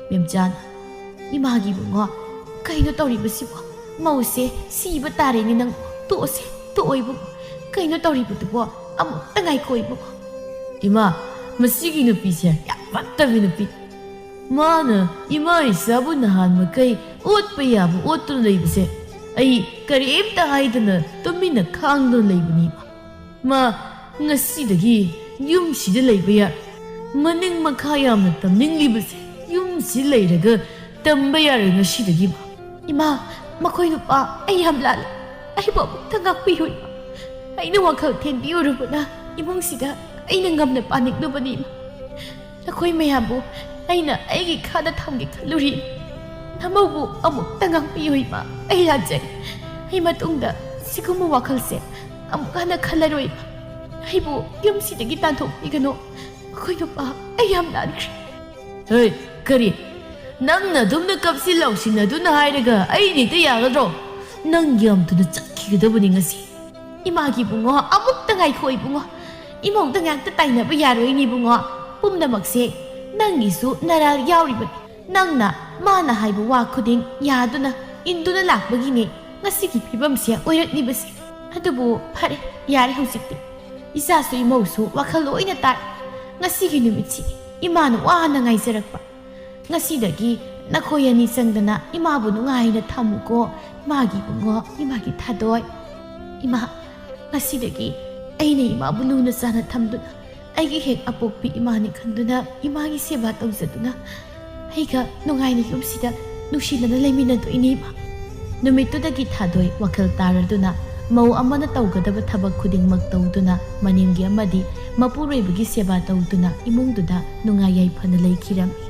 ꯃꯦꯝꯆꯥꯅ, "ꯏꯃꯥꯒꯤ ꯏꯕꯨꯡꯉꯣ, ꯀꯩꯅꯣ ꯇꯧꯔꯤꯕꯁꯤꯕꯣ? ꯃꯧꯁꯦ ꯁꯤꯕ ꯇꯥꯔꯦꯅꯦ ꯅꯪ꯫ ꯇꯣꯛꯑꯁꯦ, ꯇꯣꯛꯑꯣ ꯏꯕꯨꯡꯉꯣ꯫ ꯀꯩꯅꯣ ꯇꯧꯔꯤꯕꯗꯨꯕꯣ? ꯑꯃꯨꯛꯇ ꯉꯥꯏꯈꯣ ꯏꯕꯨꯡꯉꯣ꯫" "ꯏꯃꯥ, ꯃꯁꯤꯒꯤ ꯅꯨꯄꯤꯁꯦ ꯌꯥꯝ ꯐꯠꯇꯕꯤ ꯅꯨꯄꯤ꯫ ꯃꯥꯅ ꯏꯃꯥ ꯏꯆꯥꯕꯨ ꯅꯍꯥꯟ ꯃꯈꯩ ꯑꯣꯠꯄ ꯌꯥꯕ ꯑꯣꯠꯇꯨꯅ ꯂꯩꯕꯁꯦ ꯑꯩ ꯀꯔꯤꯝꯇ ꯍꯥꯏꯗꯅ ꯇꯨꯃꯤꯟꯅ ꯈꯥꯡꯗꯨꯅ ꯂꯩꯕꯅꯤ꯫ ꯃꯥ ꯉꯁꯤꯗꯒꯤ ꯌꯨꯝꯁꯤꯗ ꯂꯩꯕ ꯌꯥꯔꯣꯏ꯫ ꯃꯅꯤꯡ ꯃꯈꯥ ꯌꯥꯝꯅ ꯇꯝꯅꯤꯡꯂꯤꯕꯁꯦ ꯌꯨꯝꯁꯤ ꯂꯩꯔꯒ ꯇꯝꯕ ꯌꯥꯔꯣꯏ ꯉꯁꯤꯗꯒꯤ ꯃꯥ꯫" "ꯏꯃꯥ, ꯃꯈꯣꯏ ꯅꯨꯄꯥ, ꯑꯩ ꯌꯥꯝ ꯂꯥꯜꯂꯦ꯫ ꯑꯩꯕꯨ ꯑꯃꯨꯛꯇ ꯉꯥꯛꯄꯤꯌꯨ, ꯏꯃꯥ꯫ ꯑꯩꯅ ꯋꯥꯈꯜ ꯊꯦꯟꯕꯤꯔꯨꯔꯕꯅ ꯏꯃꯨꯡꯁꯤꯗ ꯑꯩꯅ ꯉꯝꯅ ꯄꯥꯅꯤꯡꯂꯨꯕꯅꯤ, ꯏꯃꯥ꯫ ꯅꯈꯣꯏ ꯃꯌꯥꯝꯕꯨ ꯑꯩꯅ ꯑꯩꯒꯤ ꯈꯥꯗ ꯊꯝꯒꯦ ꯈꯜꯂꯨꯔꯤ꯫ ꯅꯃꯧꯕꯨ ꯑꯃꯨꯛꯇ ꯉꯥꯛꯄꯤꯌꯨ, ꯏꯃꯥ꯫ ꯑꯩ ꯂꯥꯟꯖꯩ꯫ ꯑꯩ ꯃꯇꯨꯡꯗ ꯁꯤꯒꯨꯝꯕ ꯋꯥꯈꯜꯁꯦ ꯑꯃꯨꯛ ꯍꯟꯅ ꯈꯜꯂꯔꯣꯏ, ꯏꯃꯥ꯫ ꯑꯩꯕꯨ ꯌꯨꯝꯁꯤꯗꯒꯤ ꯇꯥꯟꯊꯣꯛꯄꯤꯒꯅꯨ꯫ ꯑꯩꯈꯣꯏ ꯅꯨꯄꯥ, ꯑꯩ ꯌꯥꯝ ꯂꯥꯟꯈ꯭ꯔꯦ꯫ ꯍꯦ, ꯀꯔꯤ? ꯅꯪꯅ ꯑꯗꯨꯝꯅ ꯀꯞꯁꯤ ꯂꯥꯎꯁꯤꯟꯅꯗꯨꯅ ꯍꯥꯏꯔꯒ ꯑꯩꯅ ꯍꯦꯛꯇ ꯌꯥꯒꯗ꯭ꯔꯣ? ꯅꯪ ꯌꯥꯝꯗꯨꯅ ꯆꯠꯈꯤꯒꯗꯕꯅꯤ ꯉꯁꯤ꯫ ꯏꯃꯥꯒꯤ ꯏꯕꯨꯡꯉꯣ, ꯑꯃꯨꯛꯇ ꯉꯥꯏꯈꯣ ꯏꯕꯨꯡꯉꯣ꯫ ꯏꯃꯧꯗ ꯉꯥꯛꯇ ꯇꯥꯏꯅꯕ ꯌꯥꯔꯣꯏꯅꯦ ꯏꯕꯨꯡꯉꯣ꯫ ꯄꯨꯝꯅꯃꯛꯁꯦ ꯅꯪꯒꯤꯁꯨ ꯅꯔꯥꯜ ꯌꯥꯎꯔꯤꯕꯅꯤ꯫ ꯅꯪꯅ ꯃꯥꯅ ꯍꯥꯏꯕ ꯋꯥ ꯈꯨꯗꯤꯡ ꯌꯥꯗꯨꯅ, ꯏꯟꯗꯨꯅ ꯂꯥꯛꯄꯒꯤꯅꯦ ꯉꯁꯤꯒꯤ ꯐꯤꯕꯝꯁꯦ ꯑꯣꯏꯔꯛꯂꯤꯕꯁꯦ꯫ ꯑꯗꯨꯕꯨ ꯐꯔꯦ, ꯌꯥꯔꯦ ꯍꯧꯖꯤꯛꯇꯤ꯫ ꯏꯆꯥꯁꯨ ꯏꯃꯧꯁꯨ ꯋꯥꯈꯜ ꯂꯣꯏꯅ ꯇꯥꯔꯦ꯫ ꯉꯁꯤꯒꯤ ꯅꯨꯃꯤꯠꯁꯤ ꯏꯃꯥꯅ ꯋꯥꯅ ꯉꯥꯏꯖꯔꯛꯄ꯫ ꯉꯁꯤꯗꯒꯤ ꯅꯈꯣꯏ ꯑꯅꯤ ꯆꯪꯗꯅ ꯏꯃꯥꯕꯨ ꯅꯨꯡꯉꯥꯏꯅ ꯊꯝꯃꯨꯀꯣ, ꯏꯃꯥꯒꯤ ꯏꯕꯨꯡꯉꯣ, ꯏꯃꯥꯒꯤ ꯊꯥꯗꯣꯏ꯫ ꯏꯃꯥ, ꯉꯁꯤꯗꯒꯤ ꯑꯩꯅ ꯏꯃꯥꯕꯨ ꯂꯨꯅ ꯆꯥꯅ ꯊꯝꯗꯨꯅ, ꯑꯩꯒꯤ ꯍꯦꯛ ꯑꯄꯣꯛꯄꯤ ꯏꯃꯥꯅꯤ ꯈꯟꯗꯨꯅ, ꯏꯃꯥꯒꯤ ꯁꯦꯕꯥ ꯇꯧꯖꯗꯨꯅ, ꯑꯩꯒ ꯅꯨꯡꯉꯥꯏꯅ ꯌꯨꯝꯁꯤꯗ ꯅꯨꯡꯁꯤꯅꯅ ꯂꯩꯃꯤꯟꯅꯗꯣꯏꯅꯤ, ꯏꯃꯥ꯫ ꯅꯨꯃꯤꯠꯇꯨꯗꯒꯤ ꯊꯥꯗꯣꯏ ꯋꯥꯈꯜ ꯇꯥꯔꯗꯨꯅ, ꯃꯧ ꯑꯃꯅ ꯇꯧꯒꯗꯕ ꯊꯕꯛ ꯈꯨꯗꯤꯡꯃꯛ ꯇꯧꯗꯨꯅ, ꯃꯅꯦꯝꯒꯤ ꯑꯃꯗꯤ ꯃꯄꯨꯔꯣꯏꯕꯒꯤ ꯁꯦꯕꯥ ꯇꯧꯗꯨꯅ, ꯏꯃꯨꯡꯗꯨꯗ ꯅꯨꯡꯉꯥꯏ ꯌꯥꯏꯐꯅ ꯂꯩꯈꯤꯔꯝꯃꯤ꯫